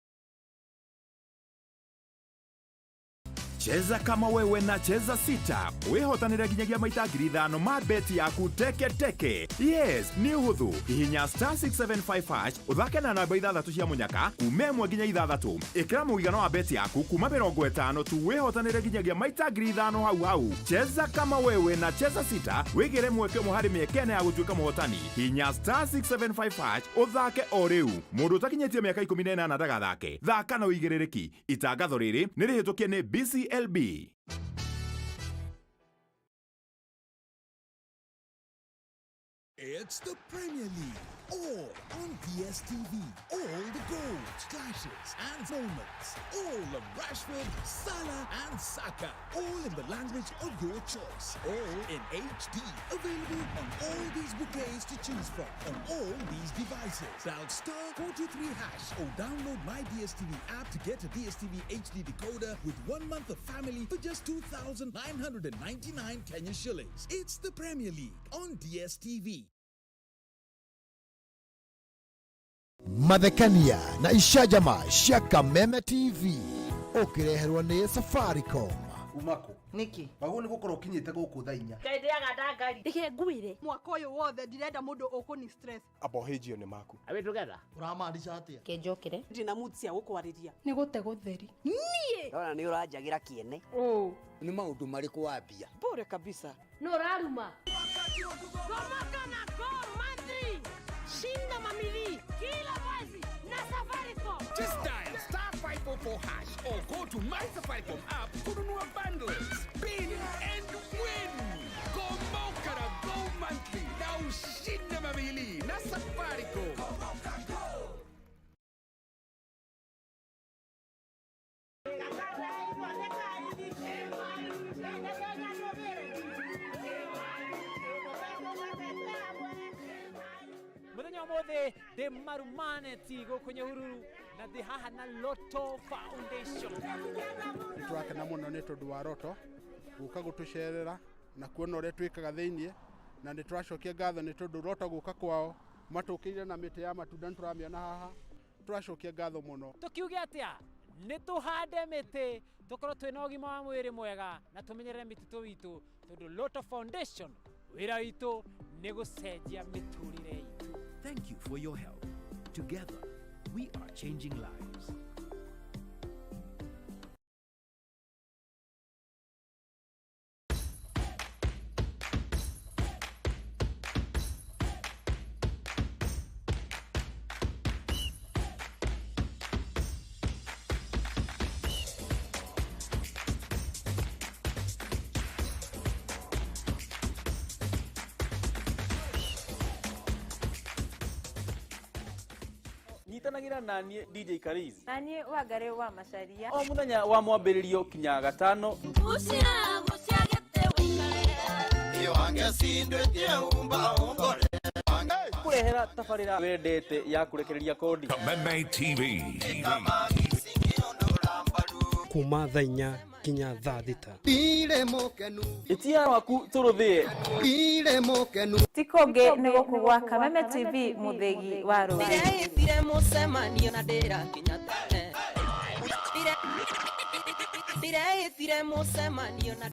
Cheza kama wewe na Cheza Sita wihotanire nginyagia maita 5,000 ma beti yaku teke teke. Yes, nĩ ũhũthũ. Hihinya star 675 hash, ũthake na namba ithathatũ cia mũnyaka kuma 1 nginya 6. Ĩkĩra mũigana wa beti yaku kuma 50 tu, wĩhotanĩre nginyagia maita 5,000 hau hau. Cheza kama wewe na Cheza Sita, wĩgĩre mweke ũmwe harĩ mĩeke ĩna ya gũtuĩka mũhotani. Hihinya star 675 hash ũthake o rĩu. Mũndũ ũtakinyĩtie mĩaka 18 ndagathake. Thaka na ũigĩrĩrĩki. Itangatho rĩrĩ nĩ rĩhĩtũkie nĩ BCLB. It's the Premier League, all on DSTV. All the goals, clashes, and moments. All of Rashford, Salah, and Saka. All in the language of your choice. All in HD. Available on all these bouquets to choose from on all these devices. Dial star 423 hash or download my DSTV app to get a DSTV HD decoder with 1 month of family for just 2,999 Kenya shillings. It's the Premier League on DSTV. Mathekania na icajama cia Kameme TV ũkĩreherwo nĩ Safaricom. Umako. Niki. Wagwo nĩ gũkorwo ũkinyĩte gũkũ thaa 4. Ngai ndangari. Reke ngwire mwaka ũyũ wothe ndirenda mũndũ ũkũni stress. Abohĩjio nĩ maku. Are we together? Ũramaanisha atĩa? Kenjokere. Ndina mood cia gũkwarĩria. Nĩ gũte gũtheri. Niĩ. Ndona nĩ ũranjagĩra kĩene. Ũ. Nĩ maũndũ marĩkũ wambia? Bure kabisa. Nũ ũraruma? Gomoka na Go Monthly. Shinda mamili kila mwezi na Safaricom. Just dial star 544 hash or go to My Safaricom app kununua bundles. Spin and win. Gomoka na Go Monthly na ushinde mamili na Safaricom. Gomoka Go. Muthenya ũmũthĩ ndĩ Marumaneti gũkũ Nyahururu na ndĩ haha na Lotto Foundation. Nĩ tũrakena mũno nĩ tondũ wa Roto gũka gũtũcerera na kuona ũrĩa twĩkaga thĩiniĩ, na nĩ tũracokia ngatho nĩ tondũ Roto gũka kwao matũkĩire na mĩtĩ ya matunda, nĩ tũramĩona haha. Tũracokia ngatho mũno. Tũkiuge atĩa? Nĩ tũhande mĩtĩ, tũkorwo twĩna ũgima wa mwĩrĩ mwega na tũmenyerere mĩtitũ witũ, tondũ Lotto Foundation wĩra witũ nĩ gũcenjia mĩtũrĩre itũ. Thank you for your help. Together, we are changing lives. Nyitanagĩra na niĩ DJ Kariz Na niĩ Wangarĩ wa Macharia. O mũthenya wa mwambĩrĩrio kinya gatano. Kũrehera tabarĩra wendete ya kũrekereria kodi. Kameme TV. Kuma thaa 4 nginya thaa 6. Ĩtia waku tũrũthĩe. Ti kũngĩ nĩ gũkũ gwa Kameme TV, mũthĩgi wa rũrĩrĩ. Ndĩreĩtire mũcemanio na ndĩrakinya tene. Ndĩreĩtire mũcemanio na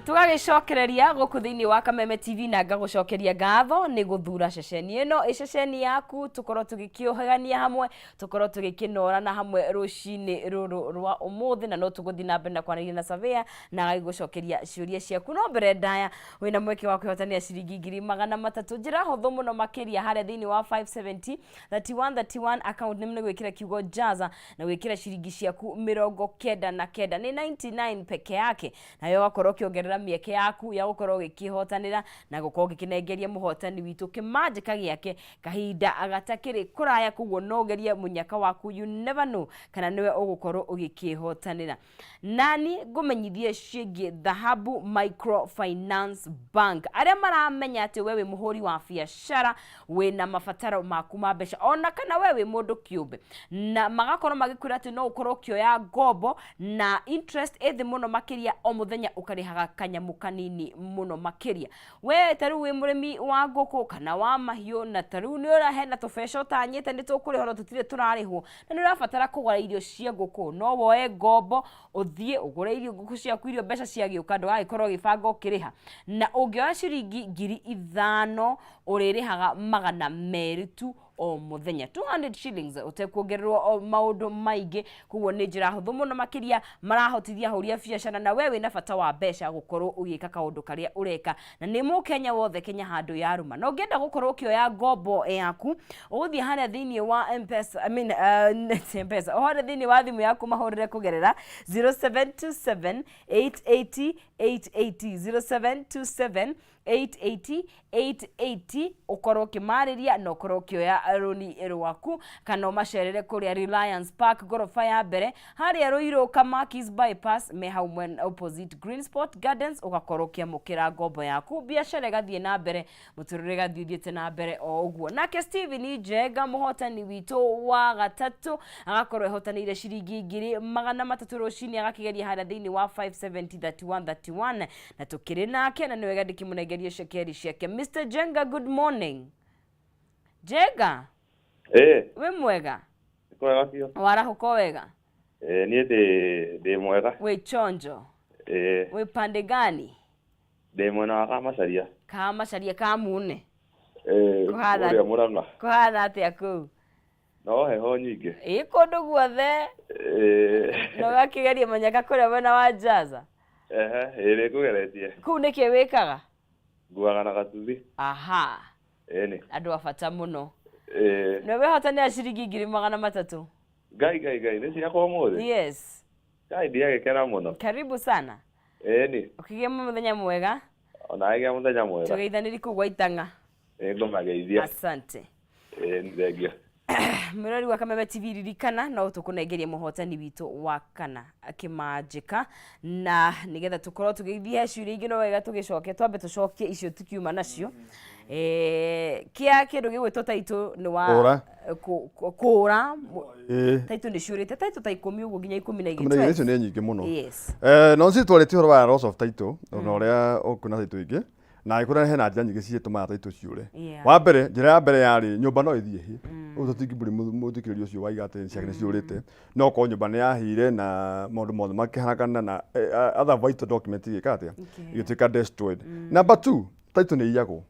Tũgagĩcokereria gũkũ thĩinĩ wa Kameme TV na ngagũcokeria ngatho nĩ gũthura ceceni ĩno ĩ ceceni yaku, tũkorwo tũgĩkĩũhegania hamwe, tũkorwo tũgĩkĩnorana hamwe rũcinĩ rũrũ rwa ũmũthĩ, na no tũgũthiĩ na mbere na kwaranĩria na Surveyor na agagĩgũcokeria ciũria ciaku. No mbere ndaya wĩna mweke wa kwĩhotanĩra ciringi 300,000, njĩra hũthũ mũno makĩria harĩa thĩinĩ wa 570 31 31 account nĩ gwĩkĩra kiugo jaza na gwĩkĩra ciringi ciaku 99, nĩ 99 peke yake, nayo ũgakorwo ũkĩongerera mĩeke yaku ya gũkorwo ũgĩkĩhotanĩra na gũkorwo ũgĩkĩnengeria mũhotani witũ kĩmanjĩka gĩake kahinda gatakĩrĩ kũraya. Koguo no ũgerie mũnyaka waku, you never know kana nĩwe ũgũkorwo ũgĩkĩhotanĩra. Nani ngũmenyithie ciĩgiĩ Dhahabu Microfinance Bank, arĩa maramenya atĩ we wĩ mũhũri wa biacara wĩna mabataro maku ma mbeca, ona kana we wĩ mũndũ kĩũmbe, na magakorwo magĩkwĩra atĩ no ũkorwo ũkĩoya ngombo na interest ĩ thĩ mũno makĩria, o mũthenya ũkarĩhaga kanyamũ kanini mũno makĩria. We ta rĩu wĩ mũrĩmi wa ngũkũ kana wa mahiũ, na ta rĩu nĩ ũrahena tũbeca ũtanyĩte nĩ tũkũrĩhwo no tũtirĩ tũrarĩhwo, na nĩ ũrabatara kũgũra irio cia ngũkũ, no woe ngombo ũthiĩ ũgũre irio ngũkũ ciaku irio, mbeca ciagĩũka ndũgagĩkorwo ũgĩbanga ũkĩrĩha. Na ũngĩoya ciringi 5,000 ũrĩrĩhaga 200 tu o mũthenya, 200 shillings, ũtekuongererwo o maũndũ maingĩ. Koguo nĩ njĩra hũthũ mũno makĩria marahotithia ahũri a biacara na we wĩna bata wa mbeca gũkorwo ũgĩka kaũndũ karĩa ũreka, na nĩ mũkenya wothe Kenya handũ yarũma. Na ũngĩenda gũkorwo ũkĩoya ngombo yaku, ũgũthiĩ harĩa thĩinĩ wa M-Pesa, I mean, M-Pesa, ũhore thĩinĩ wa thimũ yaku, mahũrĩre kũgerera 0727 880 880, 0727 880 880, ũkorwo ũkĩmarĩria na ũkorwo ũkĩoya rũni rwaku, kana ũmacerere kũrĩa Reliance Park ngoroba ya mbere harĩa Ruiru Kamakis bypass, me hau mwena opposite Green Spot Gardens, ũgakorwo ũkĩamũkĩra ngombo yaku, biacara ĩgathiĩ na mbere, mũtũrĩre ĩgathiĩ ũthiĩte na mbere o ũguo. Nake Steven Njenga, mũhotani witũ wa gatatũ, agakorwo ehotanĩire ciringi 300,000 rũcinĩ, agakĩgeria harĩa thĩinĩ wa 570 31 31, na tũkĩrĩ nake na nĩ wega ndĩkĩmũnengerie cekeri ciake. Mr Jenga, good morning. Jenga. Wĩ mwega? Kwega biũ. Warahũka wega? Niĩ ndĩ mwega. Wĩ chonjo? Wĩ pande gani? Ndĩ mwena wa Kamacaria. Kamacaria Kamune? Kũrĩa Mũrang'a. Kũhana atĩa kũu? No heho nyingĩ. Ĩ kũndũ guothe. Na ũgakĩgeria manyaka kũrĩa mwena wa Njaza? Ehe, ĩ nĩngũgeretie. Kũu nĩkĩ wĩkaga? Nguaga na gatuthi. Aha. Ĩni. Andũ a bata mũno. Ĩ. Na wĩhotanĩra ciringi 300,000. Ngai ngai ngai, nĩ ciakwa ũmũthĩ? Yes. Ngai ndiagĩkena mũno. Karibu sana. Ĩni. Ũkĩgĩa mũthenya mwega. Ona gĩa mũthenya mwega. Tũgeithanĩri kũu gwa Itang'a. Ĩ ngũmageithia. Asante. Ĩ nĩ thengiũ. Mwĩrori wa Kameme TV, ririkana no tũkũnengeria mũhotani witũ wa kana kĩmanjĩka, na nĩgetha tũkorwo tũgĩthiĩ he ciũria ingĩ no wega tũgĩcoke twambe tũcokie icio tukiuma nacio. Kĩa kĩndũ gĩgwĩtwo taitũ nĩ wa Kũra. Kũra. Taitũ nĩ ciũrĩte taitũ ta 10 ũguo nginya 12. 12 icio nĩ nyingĩ mũno. Yes. No nĩ twarĩtie ũhoro wa loss of title, ona ũrĩa ũkuona taitũ ingĩ, na agĩkorwo hena njĩra nyingĩ citũmaga taitũ ciũre. Wa mbere, njĩra ya mbere yarĩ nyũmba no ĩthiĩ hĩ. Ũguo tũtingĩmbũri mũthikĩrĩria ũcio waiga atĩ ciake nĩ ciũrĩte, no korwo nyũmba nĩ yahĩire na maũndũ mothe makĩharagana na other vital document igĩka atĩa, igĩtuĩka destroyed. Number 2, title nĩ iyagwo.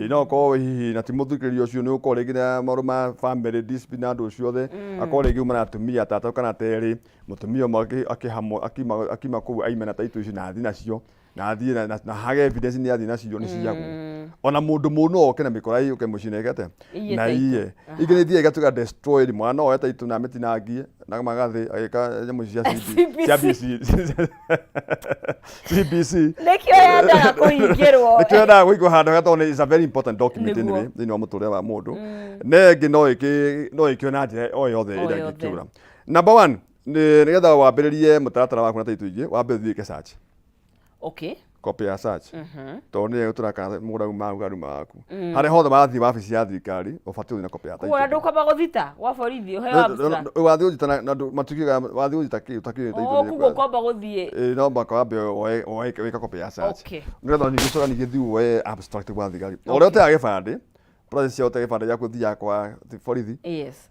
No korwo hihi na ti mũthikĩrĩria ũcio nĩ ũkorwo rĩngĩ na maũndũ ma family dispute na andũ ũcio othe, akorwo rĩngĩ uma na atumia atatũ kana terĩ, mũtumia ũmwe akiuma kũu aime na title icio na athiĩ nacio, Na athiĩ na hage evidence nĩ athiĩ nacio nĩ ciyagwo. Ona mũndũ mũũru no oke na mĩkora yũke mũciĩ na ĩke atĩa? Ĩiye Na title. iye. Ingĩ nĩ ithiaga igatuĩka destroyed, mwana no oe title na amĩtinangie na magathĩ agĩka nyamũ ici cia CB cia BC CBC. Nĩkĩo yendaga kũhingĩrwo. Nĩkĩo yendaga kũhingĩrwo handũ hega tondũ is a very important document Nĩguo. anyway thĩinĩ wa mũtũrĩre wa mũndũ. Na ĩngĩ no ĩkĩ no ĩkĩo na njĩra o yothe O ĩrĩa yothe. ĩngĩkĩũra. Number one, nĩ nĩgetha wambĩrĩrie mũtaratara waku na title ingĩ, wambe ũthiĩ wĩke search. Copy ya search. Tondũ nĩyo ĩtũra kana mũgũnda uma waku kana nduma waku. Harĩa hothe wathiĩ wabici ya thirikari, ũbatiĩ gũthiĩ na copy ya Koguo ona title. ndũkwamba gũthita gwa borithi ũheo abstract. Wathiĩ gũthita na matiugaga wathiĩ gũthita kĩ ũtakĩũĩ title Oh, nĩ koguo ĩkũrehe. kwamba gũthiĩ. Ĩĩ no mũhaka wambe woe woe wĩke copy ya search. Nĩgetha ningĩ ũcoke ningĩ ũthiĩ woe abstract gwa thigari. O ũrĩa ũteaga gĩbandĩ, process cia gũte gĩbandĩ gĩaku ũthiaga kwa borithi.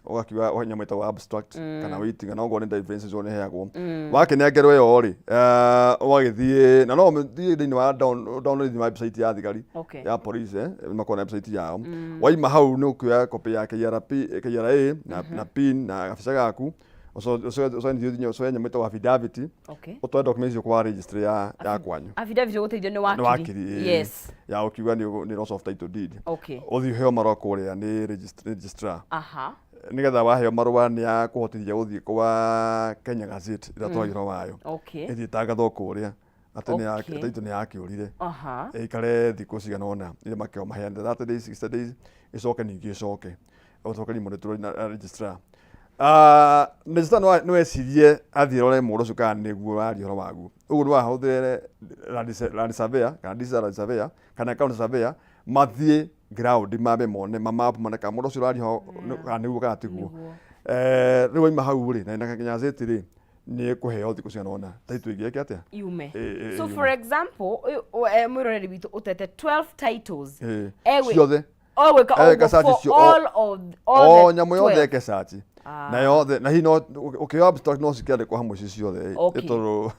Ũgakiuga nyamũ ĩtagwo abstract kana waiting na okorwo nĩ driving license nĩ ĩheagwo. Wakĩnengerwo ĩyo rĩ, ũgagĩthiĩ na no ũmĩthiĩ thĩinĩ wa download thĩinĩ wa website ya thigari ya police makoragwo na website yao. Waima hau nĩ ũkuoya copy ya KRP, KRA na PIN na gabica gaku, ũcoke nyamũ ĩtagwo affidavit, ũtware document icio kwa registry ya kwanyu. Affidavit ũgũteithio nĩ Nĩ wakiri. wakiri, ĩĩ. Ya ũkiuga nĩ loss of title deed. Ũthiĩ ũheo marũa kũrĩa nĩ registrar. Nĩgetha waheo marũa nĩ ya kũhotithia gũthiĩ kwa Kenya Gazette ĩrĩa twaragia ũhoro wayo. Ĩthiĩ ĩtangathwo kũrĩa atĩ nĩ ya title nĩ yakĩũrire. Ĩikare thikũ cigana ũna iria makĩo maheanĩte 30 days, 60 days, ĩcoke ningĩ ĩcoke. Ũcoke monitorwo na registrar. Registrar no ecirie athiĩ arore mũndũ ũcio kana nĩguo ũraria ũhoro waguo. Ũguo no ahũthĩre land surveyor kana digital land surveyor kana county surveyor mathiĩ ground mambe mone mamap mone kana mũndũ ũcio ũraria ũhoro kana nĩguo kana tiguo. Rĩu waima hau rĩ na Kenya Gazette rĩ nĩ ĩkũheo thikũ cigana ũna title ĩngĩ ĩke atĩa? Yume. Ĩ, So yume. for example, ũyũ mwĩroreri witũ ũtete 12 titles. Ciothe. Egwĩka Egwĩka ũguo search for cio, all of all o the nyamũ yothe 12. ĩke search. Na yothe na hihi no ũkĩoya abstract no cikĩandĩkwo hamwe ci ciothe tondũ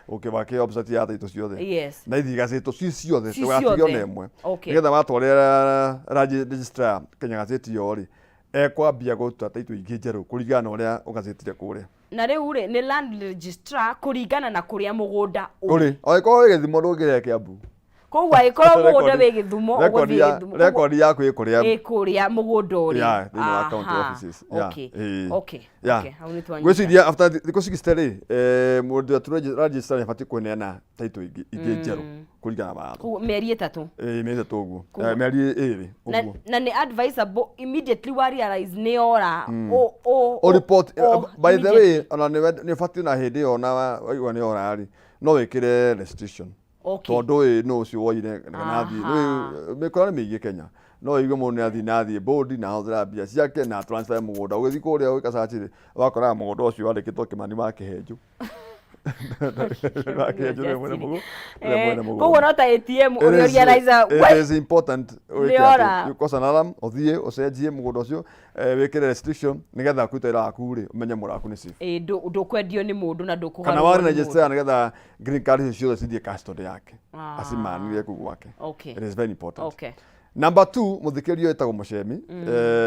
ũkĩwakĩoya abstract ya title ciothe. Na ithiĩ igacĩtwo ci ciothe Ci ndũgatige ona ciothe. ĩmwe. Nĩgetha watwarĩra registrar Kenya Gazette ĩyo rĩ, ekwambia gũtua title ingĩ njerũ kũringana na ũrĩa ũgacĩtire kũrĩa. Na rĩu rĩ nĩ land registrar kũringana na kũrĩa mũgũnda ũrĩ. Ũrĩ, angĩkorwo wĩ Gĩthumo ndũngĩrĩa Kĩambu. Koguo angĩkorwo mũgũnda wĩ Gĩthumo Rekondi ũgũthiĩ Gĩthumo. rekondi yaku ĩ kũrĩa Ĩ kũrĩa mũgũnda ũrĩ. Yeah, thĩinĩ wa county offices. Yeah, ĩĩ. Okay. Hau nĩ twanyita. Ngwĩciria after thikũ 60 rĩ, mũndũ ũrĩa register nĩ abatiĩ kũneana title ingĩ njerũ kũringana na watho. Koguo mĩeri ĩtatũ. Ĩĩ, mĩeri ĩtatũ ũguo. Koguo Mĩeri ĩĩrĩ Na, ũguo. na nĩ advisable immediately wa realize nĩ yora O report, by the way, immediately. ona nĩ ũbatiĩ na hĩndĩ ĩyo ona waigua nĩ yora rĩ, no wĩkĩre restitution. Tondũ ĩ nũ ũcio woire kana athiĩ. Mĩkora nĩ mĩingĩ Kenya. No ũigue mũndũ nĩ athiĩ na athiĩ bodi na ahũthĩra mbia ciake na transfer mũgũnda. Ũgĩthiĩ kũrĩa gwĩka search rĩ, ũgakoraga mũgũnda ũcio wandĩkĩtwo Kĩmani wa Kĩhenjũ. Wa Kĩhenjũ nĩwe mwene nĩwe mwene mũgũnda. Koguo no ta ATM It ũrĩa is- realize it is important wĩke Nĩ atĩ, ora. you cause an alarm, ũthiĩ ũcenjie mũgũnda ũcio, wĩkĩre restriction nĩgetha kũruta wĩra waku rĩ, ũmenye mũgũnda waku nĩ safe. Ĩ, ndũkwendio nĩ mũndũ na ndũkũgarũrwo Kana ware nĩ register mũndũ. nĩgetha green card icio ciothe cithiĩ custody yake. Acimanire kũu gwake. It is very important. Number 2, mũthikĩrĩria ũyũ wĩtagwo Mũcemi,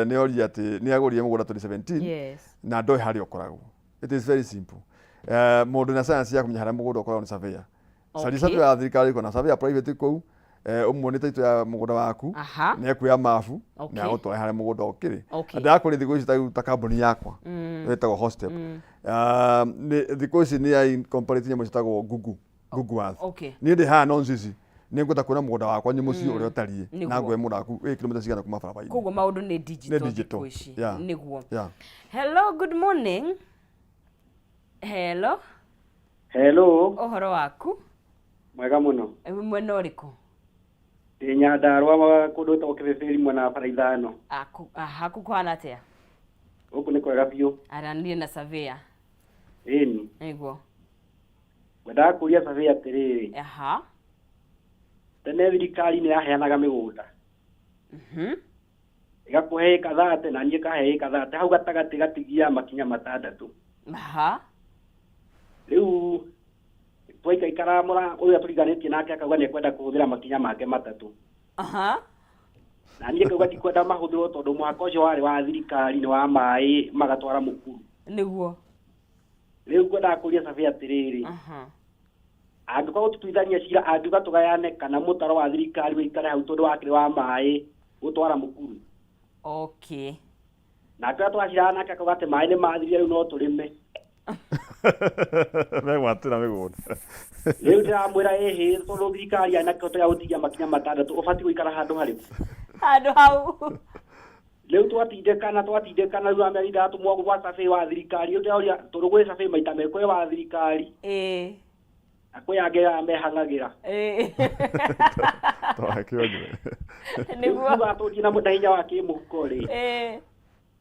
nĩ oria atĩ nĩ agũrire mũgũnda 2017 na ndoĩ harĩa ũkoragwo. It is very simple. Mũndũ na science ya kũmenya harĩa mũgũnda ũkoragwo nĩ surveyor. Caria surveyor ya thirikari kana surveyor private kũu, ũmuonie title ya mũgũnda waku, nĩ ekuoya mabu, na agũtware harĩa mũgũnda ũkĩrĩ. Na ndĩrakũria thikũ ici ta kambuni yakwa, ĩtagwo Hostep. Thikũ ici nĩ ya incorporate nyamũ ciĩtagwo Google, Google Earth. Niĩ ndĩ haha nonsense, nĩ ngwenda kuona mũgũnda wakwa nyĩ mũciĩ ũrĩa ũtariĩ, na nguoe mũgũnda waku wĩ kilomita cigana kuma barabara-inĩ. Koguo maũndũ nĩ digital Nĩ digital. thikũ ici. Nĩguo. Hello, good morning. Hello. Hello. Ũhoro waku? Mwega mũno. Wĩ mwena ũrĩkũ? Ndĩ Nyandarũa wa kũndũ gwĩtagwo Kĩbĩbĩri mwena wa bara ithano. Aha, kũu kũhana atĩa? Gũkũ nĩ kwega biũ. Aranire na surveyor. Ĩni. Nĩguo. Ngwendaga kũria surveyor atĩrĩrĩ. Tene thirikari nĩ yaheanaga mĩgũnda. Ĩgakũhe ĩka thate na niĩ ĩkahe ĩka thate, hau gatagatĩ gatigia makinya matandatũ. Rĩu twaikaikara ũrĩa tũriganĩtie nake akauga nĩ ekwenda kũhũthĩra makinya make matatũ. Na niĩ ngauga ndikwenda mahũthĩrwo tondũ mũhaka ũcio warĩ wa thirikari nĩ wa maĩ magatwara mũkuru. Nĩguo. Rĩu ngwendaga kũria surveyor atĩrĩrĩ. Angĩkorwo gũtuithania cira angiuga tũgayane kana mũtaro wa thirikari wĩikare hau tondũ wakĩrĩ wa maĩ gũtwara mũkuru. Okay. Nake ũrĩa twaciraga nake akauga atĩ maĩ nĩ mathirire rĩu no tũrĩme. Megwatĩra mĩgũnda. Rĩu ndĩramwĩra ĩhĩ tondũ thirikari yarĩ na kĩhoto gĩa gũtigia makinya matandatũ ũbatiĩ gũikara handũ harĩkũ? Handũ hau. Rĩu twatindĩkana twatindĩkana rĩu ameri ndatũmwo gwa survey wa thirikari rĩu ndĩroria tondũ gwĩ survey maita merĩ kwĩ wa thirikari Ĩĩ. na kwĩ angĩ aya mehang'agĩra. Ĩĩ. Twakĩonywe. Nĩguo. Rĩu tũthiĩ na na hinya wa kĩmũhuko rĩ. Ĩĩ.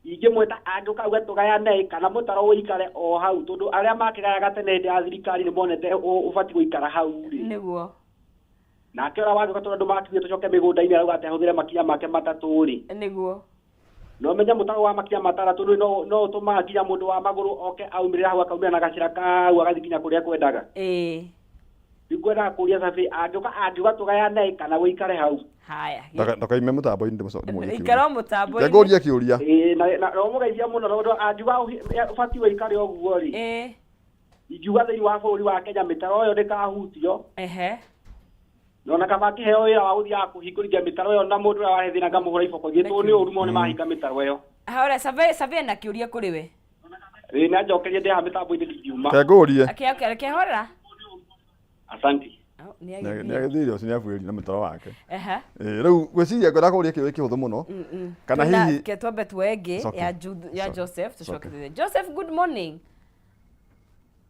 Ingĩmwĩta angĩũka auge tũgayane kana mũtaro ũikare o hau tondũ arĩa makĩgayaga tene hĩndĩ ya thirikari nĩ monete ũbatiĩ gũikara hau rĩ. Nĩguo. Nake ũrĩa wagĩũka tondũ andũ makiuge tũcoke mĩgũnda-inĩ arauga atĩ ahũthĩre makinya make matatũ rĩ. Nĩguo. No menye mũtaro wa makinya matandatũ rĩ no no ũtũmaga nginya mũndũ wa magũrũ oke aumĩrĩre hau akaumĩra na gacĩra kau agathiĩ nginya kũrĩa ekwendaga. Ĩĩ. Rĩu ngwendaga kũria survey angĩũka angiuga tũgayane kana gũikare hau. Haya. Ndakaime mũtambo-inĩ ndĩmũrie kĩũria. Ikara mũtambo-inĩ. Reke ngũrie kĩũria. Ĩĩ na na ũmũgeithia mũno tondũ angiuga ũbatiĩ ũikare ũguo rĩ. Ĩĩ. Ingiuga thĩinĩ wa bũrũri wa Kenya mĩtaro ĩyo ndĩkahutio. Ehe. Na ona kaba akĩheo wĩra wa gũthiaga kũhingũrithia mĩtaro ĩyo na mũndũ ũrĩa wahe thĩna ngamũhũra iboko githĩ tondũ nĩ ũru mũno nĩ mahinga mĩtaro ĩyo. Hora survey survey na kĩũria kũrĩ we. Ĩĩ nĩ anjokerie ndĩ haha mĩtambo-inĩ ndingiuma. Reke ngũrie. Reke reke horera. Asante. Nĩ Nĩ agĩthiĩ. agĩthiire ũcio nĩ abuĩri na mũtaro wake. Ehe. Ĩĩ, rĩu ngwĩciria ngwenda kũria kĩũria kĩhũthũ mũno. Kana Twĩna- hihi ke twambe tuoe ĩngĩ It's okay. ya Jude- ya It's okay. Joseph It's okay. tũcoke tũthiĩ. Joseph good morning.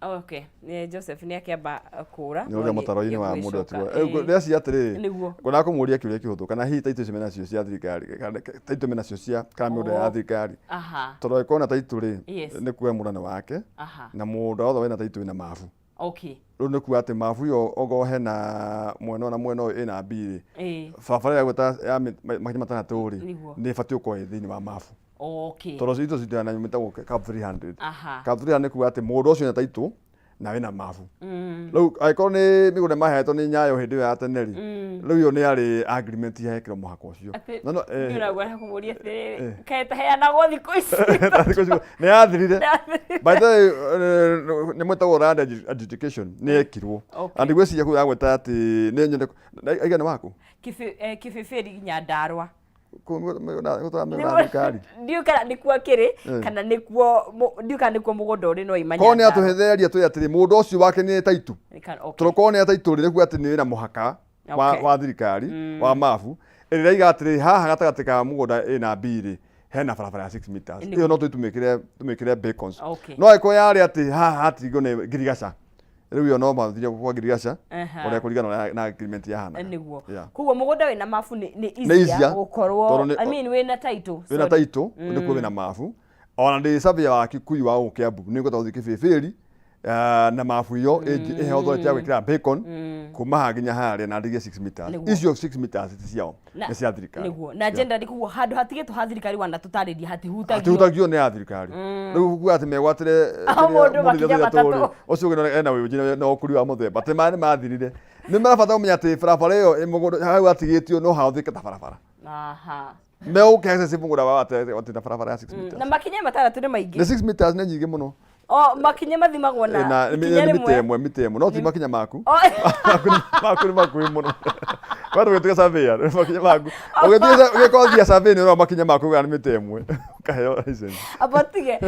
Okay, nĩ Joseph nĩ akĩamba kũra. nĩ ũrĩa mũtaro-inĩ wa mũndũ atigwo. Rĩu ndĩreciria atĩrĩrĩ, Nĩguo. ngwendaga kũmũria kĩũria kĩhũthũ kana hihi taitũ icio menacio cia thirikari kana taitũ menacio cia kana mĩgũnda ya Oh. thirikari. Aha. Tondũ angĩkorwo na taitũ rĩ, Yes. nĩ kuga mũgũnda nĩ wake Aha. na mũgũnda wothe wĩna taitũ wĩna mabu. Okay. Rĩu nĩ kuga atĩ mabu ĩyo okorwo hena mwena ũyũ na mwena ũyũ ĩna B rĩ, Ĩĩ. barabara ĩrĩa ĩgwĩta ya makinya matandatũ rĩ, Nĩguo. nĩ ĩbatiĩ gũkorwo ĩ thĩinĩ wa mabu. Okay. Tondũ indo cindana na nyamũ ĩtagwo CAP 300. Aha. CAP 300 nĩ kuga atĩ mũgũnda ũcio wĩna taitũ na wĩna mabu. Rĩu angĩkorwo nĩ mĩgũnda maheetwo nĩ Nyayo hĩndĩ ĩyo ya tene rĩ, rĩu ĩyo nĩ yarĩ agreement yekĩrwo mũhaka ũcio. Atĩ No, no, niĩ ũragwara kũmũria atĩrĩrĩ, eh. kaĩ ĩtaheanagwo thikũ ici? Thikũ ici nĩ yathirire. Nĩ By the way, nĩ mwĩtagwo land adjudication nĩ yekirwo. Okay. Na ndigwĩciria kũu yagweta atĩ nĩ nyende aiga nĩ waku? Kĩbĩbĩri Nyandarua. Gũtwara mĩgũnda ya thirikari. Ndiũĩ kana nĩkuo akĩrĩ Eh. kana nĩkuo ndiũĩ kana nĩkuo mũgũnda ũrĩ no ima Korwo nĩ Nyandarua. atũhetheria twĩ atĩrĩ mũgũnda ũcio wake nĩ taitũ. Kana- okay. Tondũ korwo nĩ taitũ rĩ, nĩ kuga atĩ nĩ wĩna mũhaka wa, Okay. wa thirikari wa mabu ĩrĩa ĩraiga atĩrĩ haha gatagatĩ ka mũgũnda A na B rĩ hena barabara ya 6 meters Nĩguo. ĩyo no tũmĩkĩre tũmĩkĩre beacons Okay. no angĩkorwo yarĩ atĩ haha hatirigwo nĩ ngirigaca rĩu ĩyo no mathire kwa ngirigaca Aha. ũrĩa kũringana na na agreement yahana nĩguo Yeah. koguo mũgũnda wĩna mabu nĩ nĩ Nĩ easier easier, gũkorwo tondũ nĩ- I mean wĩna title wĩna sorry. title nĩkuo wĩna mabu ona ndĩ surveyor wa Kikuyu wa gũkũ Kiambu nĩ ngũhota gũthiĩ Kĩbĩbĩri na mabu ĩyo ĩhe authority ya gwĩkĩra bacon kuma haha nginya harĩa na ndigie 6 meters Nĩguo. icio 6 meters ti ciao Na- nĩ cia thirikari nĩguo na generally koguo handũ hatigĩtwo ha thirikari wanatũtarĩria hatihutagio hatihutagio nĩ ya thirikari rĩu kuga atĩ megwatĩre Ah, mũndũ makinya matatũ. ũcio ũngĩ ena wĩũnji na ũkũri wa mũthemba atĩ maĩ nĩ mathirire nĩ marabatara kũmenya atĩ barabara ĩyo ĩ mũgũnda hau hatigĩtio no hahũthĩke ta barabara Aha. megũke access mũgũnda wao atĩ na barabara ya 6 meters Na makinya matandatũ nĩ maingĩ. nĩ 6 meters nĩ nyingĩ mũno O makinya mathimagwo na na ikinya nĩ mita rĩmwe. ĩmwe mita ĩmwe no ti makinya maku O- maku nĩ makuhĩ mũno bado ũgĩtuĩka surveyor makinya maku ũgĩtuĩka ũgĩkorwo survey nĩ ũrona makinya maku kana nĩ mita ĩmwe ũkaheo license Amba tige.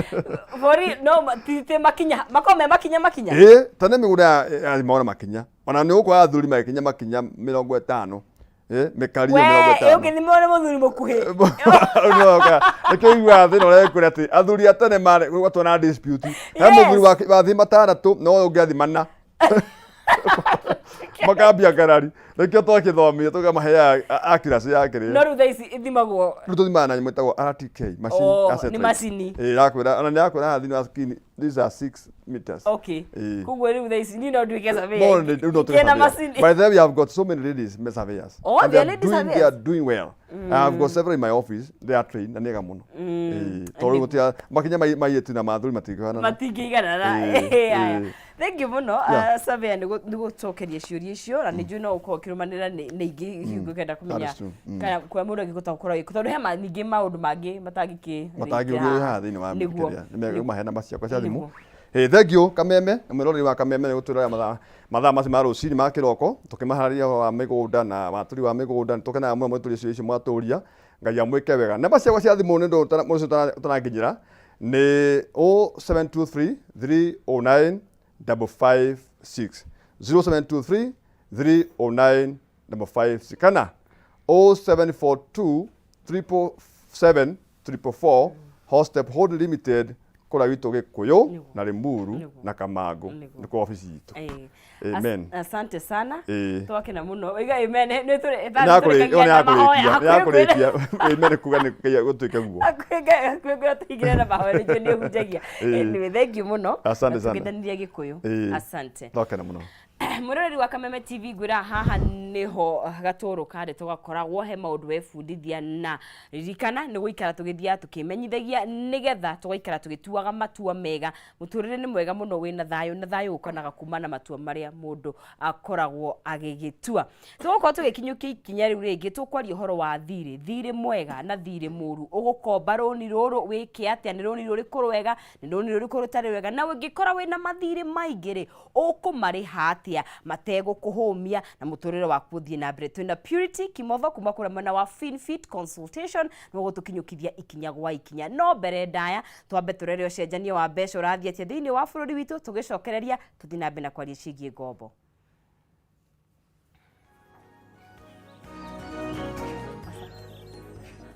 Bori no ti ti makinya makorwo me makinya makinya. ĩĩ ta nĩ mĩgũnda yathimagwo na makinya ona nĩ ũgũkora athuri magĩkinya makinya 50 mĩkario We 50 ũngĩthimwo nĩ mũthuri mũkuhĩ. nĩkĩo iguaga thĩna ũrĩa wĩkũrĩa atĩ athuri a tene marĩ gwatwo na dispute he Yes. mũthuri wathiĩ matandatũ no ũyũ ũngĩ athi mana makambia ngarari nĩkĩo twakĩthomire tũkamaheaga accuracy ya kĩrĩa No rĩu thaa ici ithimagwo rĩu tũthimaga na nyamũ ĩtagwo RTK machine Oh, asset nĩ rate. macini. Ĩĩ, ĩrakwĩra ona nĩ yakwĩra haha thĩinĩ wa screen these are 6 meters Okay. Ĩĩ. Koguo rĩu thaa ici niĩ no nduĩke surveyor. More than- rĩu no tuge Kĩna surveyor. macini. By the way, we have got so many ladies surveyors. Oh, And they are lady doing, surveyors. They are doing well. I've got several in my office. They are trained na nĩ ega mũno. Ĩĩ, tondũ gũtia makinya mairĩtu na mathuri matingĩhanana. Matingĩiganana. Ĩĩ, Aya. ĩĩ. Thank you mũno Yeah. surveyor nĩ gũcokeria ciũria icio na nĩ njũĩ no ũkorwo ũkĩrũmanĩrĩra nĩ ingĩ hihi ũngĩkenda That kũmenya is true. kana kũrĩa mũndũ angĩhota gũkorwo agĩka tondũ he ningĩ maũndũ mangĩ matangĩkĩ Matangĩũrio haha thĩinĩ wa Nĩguo. kĩrĩa. Nĩ mahe namba ciakwa cia thimũ. Nĩguo. Ĩ thank you Kameme na mwĩroreri wa Kameme nĩ gũtwĩrorera mathaa mathaa macio ma rũcinĩ ma kĩroko tũkĩmaharĩria ũhoro wa mĩgũnda na watũri wa mĩgũnda. Nĩ tũkenaga mũno mwĩtũria icio icio mwatũria. Ngai amwĩke wega. Namba ciakwa cia thimũ nĩ ũndũ mũndũ ũcio ũtaranginyĩra nĩ 0723 309 556, 0723 309 556 kana 0742 777 444, Hostep Holding Limited kũrĩa gwitũ Gĩkũyũ na Limuru na Kamangũ nĩkuo obici itũ. Amen. Asante sana. Ĩĩ. Twakena mũno. Oiga amen. Nĩ tũrĩ Nĩ yakũrĩkia, nĩ yakũrĩkia. Amen kuga nĩ Ngai gũtuĩke guo. Hakuhĩ ngwĩra tũingĩre na mahoya nĩkĩo nĩ ũhunjagia. Anyway, thank you mũno. Asante Na sana. tũgeithanirie Gĩkũyũ. Asante. Twakena mũno. Mwĩroreri wa Kameme TV, ngwĩra haha nĩho gatũrũ ka ndeto gakoragwo he maũndũ webundithia, na ririkana nĩ gũikara tũgĩthiaga tũkĩmenyithagia nĩgetha tũgaikara tũgĩtuaga matua mega. Mũtũrĩre nĩ mwega mũno wĩna thayũ, na thayũ ũkanaga kuma na matua marĩa mũndũ akoragwo agĩgĩtua. Tũgũkorwo tũgĩkinyũkia ikinya rĩu rĩngĩ, tũkwaria ũhoro wa thirĩ, thirĩ mwega na thirĩ mũru. Ũgũkomba rũni rũrũ wĩke atĩa? Nĩ rũni rũrĩkũ rwega? Nĩ rũni rũrĩkũ rũtarĩ rwega? Na ũngĩkora wĩna mathirĩ maingĩ rĩ, ũkũmarĩha atĩa mategũkũhũmia na mũtũrĩre waku ũthiĩ na mbere? Twĩna Purity Kimotho kuma kũrĩa mwena wa FinFit Consultation, nĩguo gũtũkinyũkithia ikinya gwa ikinya. No mbere ndaya, twambe tũrore ũcenjania wa mbeca ũrathiĩ atĩa thĩinĩ wa bũrũri witũ, tũgĩcokereria tũthiĩ na mbere na kwaria ciĩgiĩ ngombo.